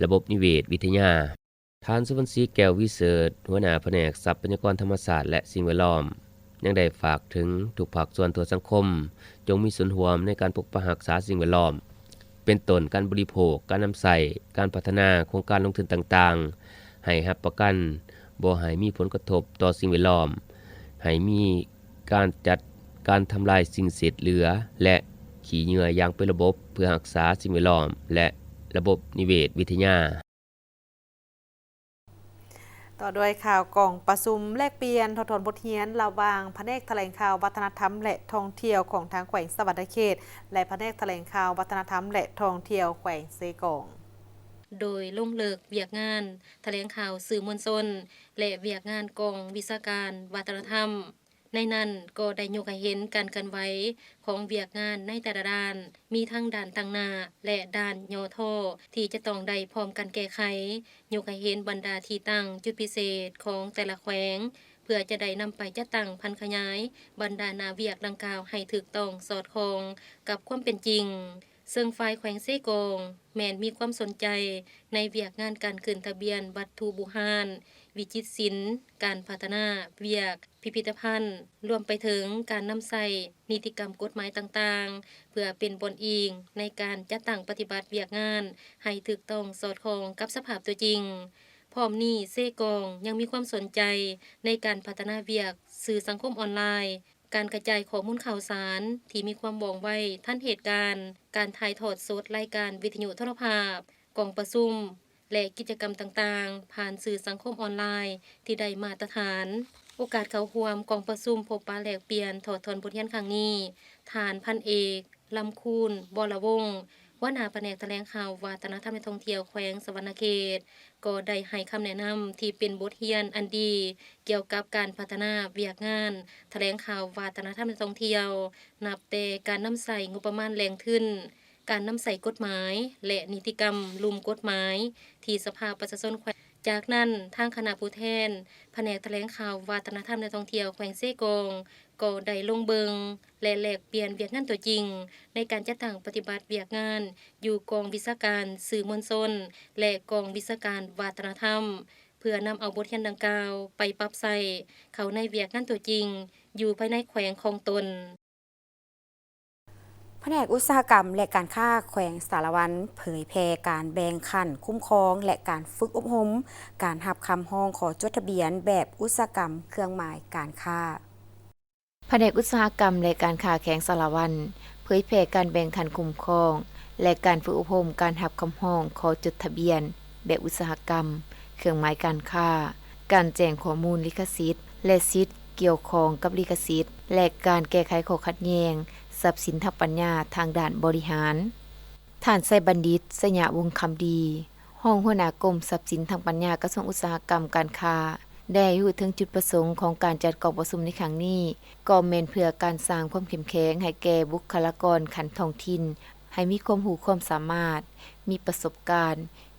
ລະບົບນິເວດວິທະຍາ. ທ່ານ ສຸວັນສີ ແກ້ວວິເສີດ ຫົວໜ້າພະແນກຊັບພະຍາກອນທຳມະຊາດ ແລະ ສິ່ງແວດລ້ອມ ຍັງໄດ້ຝາກເຖິງທຸກພາກສ່ວນທົ່ວສັງຄົມ ຈົ່ງມີສ່ວນຮ່ວມໃນການປົກປັກຮັກສາສິ່ງແວດລ້ອມ ເປັນຕົ້ນການບໍລິໂພກ, ການນຳໃຊ້, ການພັດທະນາ, ໂຄງການລົງທຶນຕ່າງໆ ໃຫ້ຮັບປະກັນບໍ່ໃຫ້ມີຜົນກະທົບຕໍ່ສິ່ງແວດລ້ອມ, ໃຫ້ມີການຈັດການທຳລາຍສິ່ງເສດເຫຼືອ ແລະ ຂີ້ເຫຍື້ອຢ່າງເປັນລະບົບ ເພື່ອຮັກສາສິ່ງແວດລ້ອມ ແລະ ລະບົບນິເວດວິທະຍາ. ຕໍ່ດ້ວຍຂ່າວກອງປະຊຸມແລກປ່ຽນຖອດຖອນບົດຮຽນລະຫວ່າງພະແນກຖະແຫຼງຂ່າວ ວັດທະນະທຳ ແລະ ທ່ອງທ່ຽວຂອງທາງແຂວງສະຫວັນນະເຂດ ແລະ ພະແນກຖະແຫຼງຂ່າວ ວັດທະນະທຳ ແລະ ທ່ອງທ່ຽວແຂວງເຊກອງ. ໂດຍລົງເລິກວຽກງານຖະແຫຼງຂ່າວສື່ມວນຊົນ ແລະ ວຽກງານກອງວິຊາການວັດທະນະທຳ. ໃນນັ້ນກໍໄດ້ຍົກໃຫ້ເຫັນການເຄື່ອນໄຫວຂອງວຽກງານໃນແຕ່ລະດ້ານ, ມີທັງດ້ານຕັ້ງໜ້າ ແລະ ດ້ານຫຍໍ້ທໍ້ ທີ່ຈະຕ້ອງໄດ້ພ້ອມກັນແກ້ໄຂ, ຍົກໃຫ້ເຫັນບັນດາທີ່ຕັ້ງຈຸດພິເສດຂອງແຕ່ລະແຂວງ ເພື່ອຈະໄດ້ນຳໄປຈັດຕັ້ງຜັນຂະຫຍາຍບັນດາໜ້າວຽກດັ່ງກ່າວໃຫ້ຖືກຕ້ອງສອດຄ່ອງກັບຄວາມເປັນຈິງ. ເຊິ່ງຝ່າຍແຂວງເຊກອງແມ່ນມີຄວາມສົນໃຈໃນວຽກງານການຂຶ້ນທະບຽນວັດຖຸບູຮານ, ວິຈິດສິນ, ການພັດທະນາວຽກ ພິພິທະພັນ, ລວມໄປເຖິງການນຳໃຊ້ນິຕິກຳກົດໝາຍຕ່າງໆ ເພື່ອເປັນບ່ອນອີງໃນການຈັດຕັ້ງປະຕິບັດວຽກງານໃຫ້ຖືກຕ້ອງສອດຄ່ອງກັບສະພາບຕົວຈິງ. ພ້ອມນີ້, ເຊກອງຍັງມີຄວາມສົນໃຈໃນການພັດທະນາວຽກສື່ສັງຄົມອອນລາຍ, ການກະຈາຍຂໍ້ມູນຂ່າວສານທີ່ມີຄວາມວ່ອງໄວທັນເຫດການ, ການຖ່າຍທອດສົດລາຍການວິທະຍຸໂທລະພາບ, ກອງປະຊຸມ ແລະ ກິດຈະກຳຕ່າງໆ ຜ່ານສື່ສັງຄົມອອນລາຍທີ່ໄດ້ມາດຕະຖານ. ໂອກາດເຂົ້າຮ່ວມກອງປະຊຸມພົບປະແລກປ່ຽນຖອດຖອນບົດຮຽນຄັ້ງນີ້, ທ່ານພັນເອກ ລຳຄູນ ວໍລະວົງ ຫົວໜ້າພະແນກຖະແຫຼງຂ່າວ ວັດທະນະທຳ ແລະ ທ່ອງທ່ຽວແຂວງສະຫວັນນະເຂດ ກໍໄດ້ໃຫ້ຄຳແນະນຳທີ່ເປັນບົດຮຽນອັນດີ ກ່ຽວກັບການພັດທະນາວຽກງານຖະແຫຼງຂ່າວ ວັດທະນະທຳ ແລະ ທ່ອງທ່ຽວ, ນັບແຕ່ການນຳໃຊ້ງົບປະມານແຫຼ່ງທຶນ, ການນຳໃຊ້ກົດໝາຍ ແລະ ນິຕິກຳລຸ່ມກົດໝາຍທີ່ສະພາປະຊາຊົນແຂວງ. ຈາກນັ້ນ, ທາງຄະນະຜູ້ແທນພະແນກຖະແຫຼງຂ່າວ ວັດທະນະທຳ ແລະ ທ່ອງທ່ຽວແຂວງເຊກອງ ກໍໄດ້ລົງເບິ່ງ ແລະ ແລກປ່ຽນວຽກງານຕົວຈິງໃນການຈັດຕັ້ງປະຕິບັດວຽກງານຢູ່ກອງວິຊາການສື່ມວນຊົນ ແລະ ກອງວິຊາການວັດທະນະທຳ ເພື່ອນຳເອົາບົດຮຽນດັ່ງກ່າວໄປປັບໃຊ້ເຂົ້າໃນວຽກງານຕົວຈິງຢູ່ພາຍໃນແຂວງຂອງຕົນ. ພະແນກອຸດສາຫະກຳ ແລະ ການຄ້າແຂວງສາລະວັນ ເຜີຍແຜ່ການແບ່ງຂັ້ນຄຸ້ມຄອງ ແລະ ການຝຶກອົບຮົມການຮັບຄຳຮ້ອງຂໍຈົດທະບຽນແບບອຸດສາຫະກຳເຄື່ອງໝາຍການຄ້າ. ພະແນກອຸດສາຫະກຳ ແລະ ການຄ້າແຂວງສາລະວັນ ເຜີຍແຜ່ການແບ່ງຂັ້ນຄຸ້ມຄອງ ແລະ ການຝຶກອົບຮົມການຮັບຄຳຮ້ອງຂໍຈົດທະບຽນແບບອຸດສາຫະກຳເຄື່ອງໝາຍການຄ້າ, ການແຈ້ງຂໍ້ມູນລິຂະສິດ ແລະ ສິດກ່ຽວຂ້ອງກັບລິຂະສິດ ແລະ ການແກ້ໄຂຂໍ້ຂັດແຍ່ງຊັບສິນທາງປັນຍາທາງດ້ານບໍລິຫານ. ທ່ານ ໄຊບັນດິດ ໄຊຍະວົງຄຳດີ ຮອງຫົວໜ້າກົມຊັບສິນທາງປັນຍາ ກະຊວງອຸດສາຫະກຳການຄ້າ ໄດ້ໃຫ້ຮູ້ເຖິງຈຸດປະສົງຂອງການຈັດກອງປະຊຸມໃນຄັ້ງນີ້ ກໍແມ່ນເພື່ອການສ້າງຄວາມເຂັ້ມແຂງໃຫ້ແກ່ບຸກຄະລາກອນຂັ້ນທ້ອງຖິ່ນ ໃຫ້ມີຄວາມຮູ້ຄວາມສາມາດ, ມີປະສົບການ,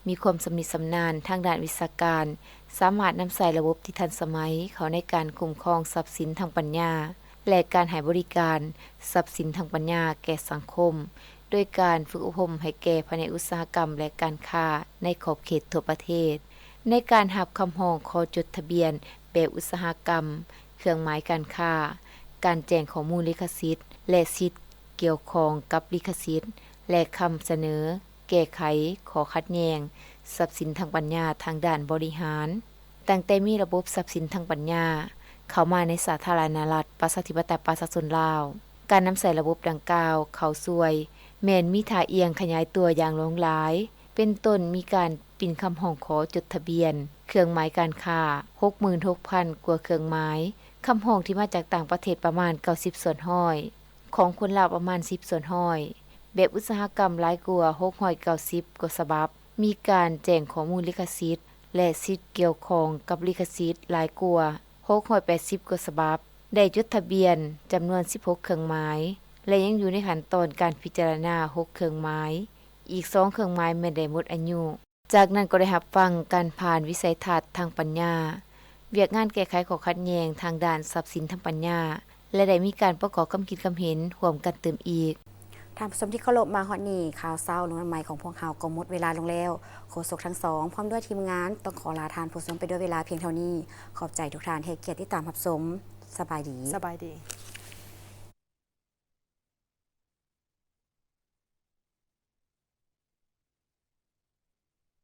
ມີຄວາມຊຳນິຊຳນານທາງດ້ານວິຊາການ, ສາມາດນຳໃຊ້ລະບົບທີ່ທັນສະໄໝເຂົ້າໃນການຄຸ້ມຄອງຊັບສິນທາງປັນຍາ ແລະ ການໃຫ້ບໍລິການຊັບສິນທາງປັນຍາແກ່ສັງຄົມ ໂດຍການຝຶກອົບຮົມໃຫ້ແກ່ພະແນກອຸດສາຫະກຳ ແລະ ການຄ້າໃນຂອບເຂດທົ່ວປະເທດ ໃນການຮັບຄຳຮ້ອງຂໍຈົດທະບຽນແບບອຸດສາຫະກຳ, ເຄື່ອງໝາຍການຄ້າ, ການແຈ້ງຂໍ້ມູນລິຂະສິດ ແລະ ສິດກ່ຽວຂ້ອງກັບລິຂະສິດ ແລະ ຄຳສະເໜີແກ້ໄຂຂໍ້ຂັດແຍ່ງຊັບສິນທາງປັນຍາທາງດ້ານບໍລິຫານ. ຕັ້ງແຕ່ມີລະບົບຊັບສິນທາງປັນຍາເຂົ້າມາໃນສາທາລະນະລັດ ປະຊາທິປະໄຕ ປະຊາຊົນລາວ, ການນຳໃຊ້ລະບົບດັ່ງກ່າວເຂົ້າຊ່ວຍ ແມ່ນມີທ່າອ່ຽງຂະຫຍາຍຕົວຢ່າງຫຼວງຫຼາຍ, ເປັນຕົ້ນມີການປິ່ນຄຳຮ້ອງຂໍຈົດທະບຽນເຄື່ອງໝາຍການຄ້າ ຫົກໝື່ນຫົກພັນກວ່າເຄື່ອງໝາຍ, ຄຳຮ້ອງທີ່ມາຈາກຕ່າງປະເທດປະມານເກົ້າສິບສ່ວນຮ້ອຍ, ຂອງຄົນລາວປະມານສິບສ່ວນຮ້ອຍ, ແບບອຸດສາຫະກຳຫຼາຍກວ່າຫົກຮ້ອຍເກົ້າສິບກວ່າສະບັບ, ມີການແຈ້ງຂໍ້ມູນລິຂະສິດ ແລະ ສິດກ່ຽວຂ້ອງກັບລິຂະສິດຫຼາຍກວ່າຫົກຮ້ອຍແປດສິບກວ່າສະບັບ, ໄດ້ຈົດທະບຽນຈຳນວນສິບຫົກເຄື່ອງໝາຍ ແລະ ຍັງຢູ່ໃນຂັ້ນຕອນການພິຈາລະນາຫົກເຄື່ອງໝາຍ, ອີກສອງເຄື່ອງໝາຍແມ່ນໄດ້ໝົດອາຍຸ. ຈາກນັ້ນກໍໄດ້ຮັບຟັງການຜ່ານວິໄສທັດທາງປັນຍາ, ວຽກງານແກ້ໄຂຂໍ້ຂັດແຍ່ງທາງດ້ານຊັບສິນທາງປັນຍາ ແລະ ໄດ້ມີການປະກອບຄຳຄິດຄຳເຫັນຮ່ວມກັນຕື່ມອີກ. ທ່ານຜູ້ຊົມທີ່ເຄົາລົບ, ມາຮອດນີ້ ຂ່າວເຊົ້າລົງໃໝ່ຂອງພວກເຮົາກໍໝົດເວລາລົງແລ້ວ. ໂຄສົກທັງສອງ ພ້ອມດ້ວຍທີມງານ ຕ້ອງຂໍລາທ່ານຜູ້ຊົມໄປດ້ວຍເວລາພຽງເທົ່ານີ້. ຂອບໃຈທຸກທ່ານທີ່ໃຫ້ກຽດຕິດຕາມຮັບຊົມ. ສະບາຍດີ. ສະບາຍດີ.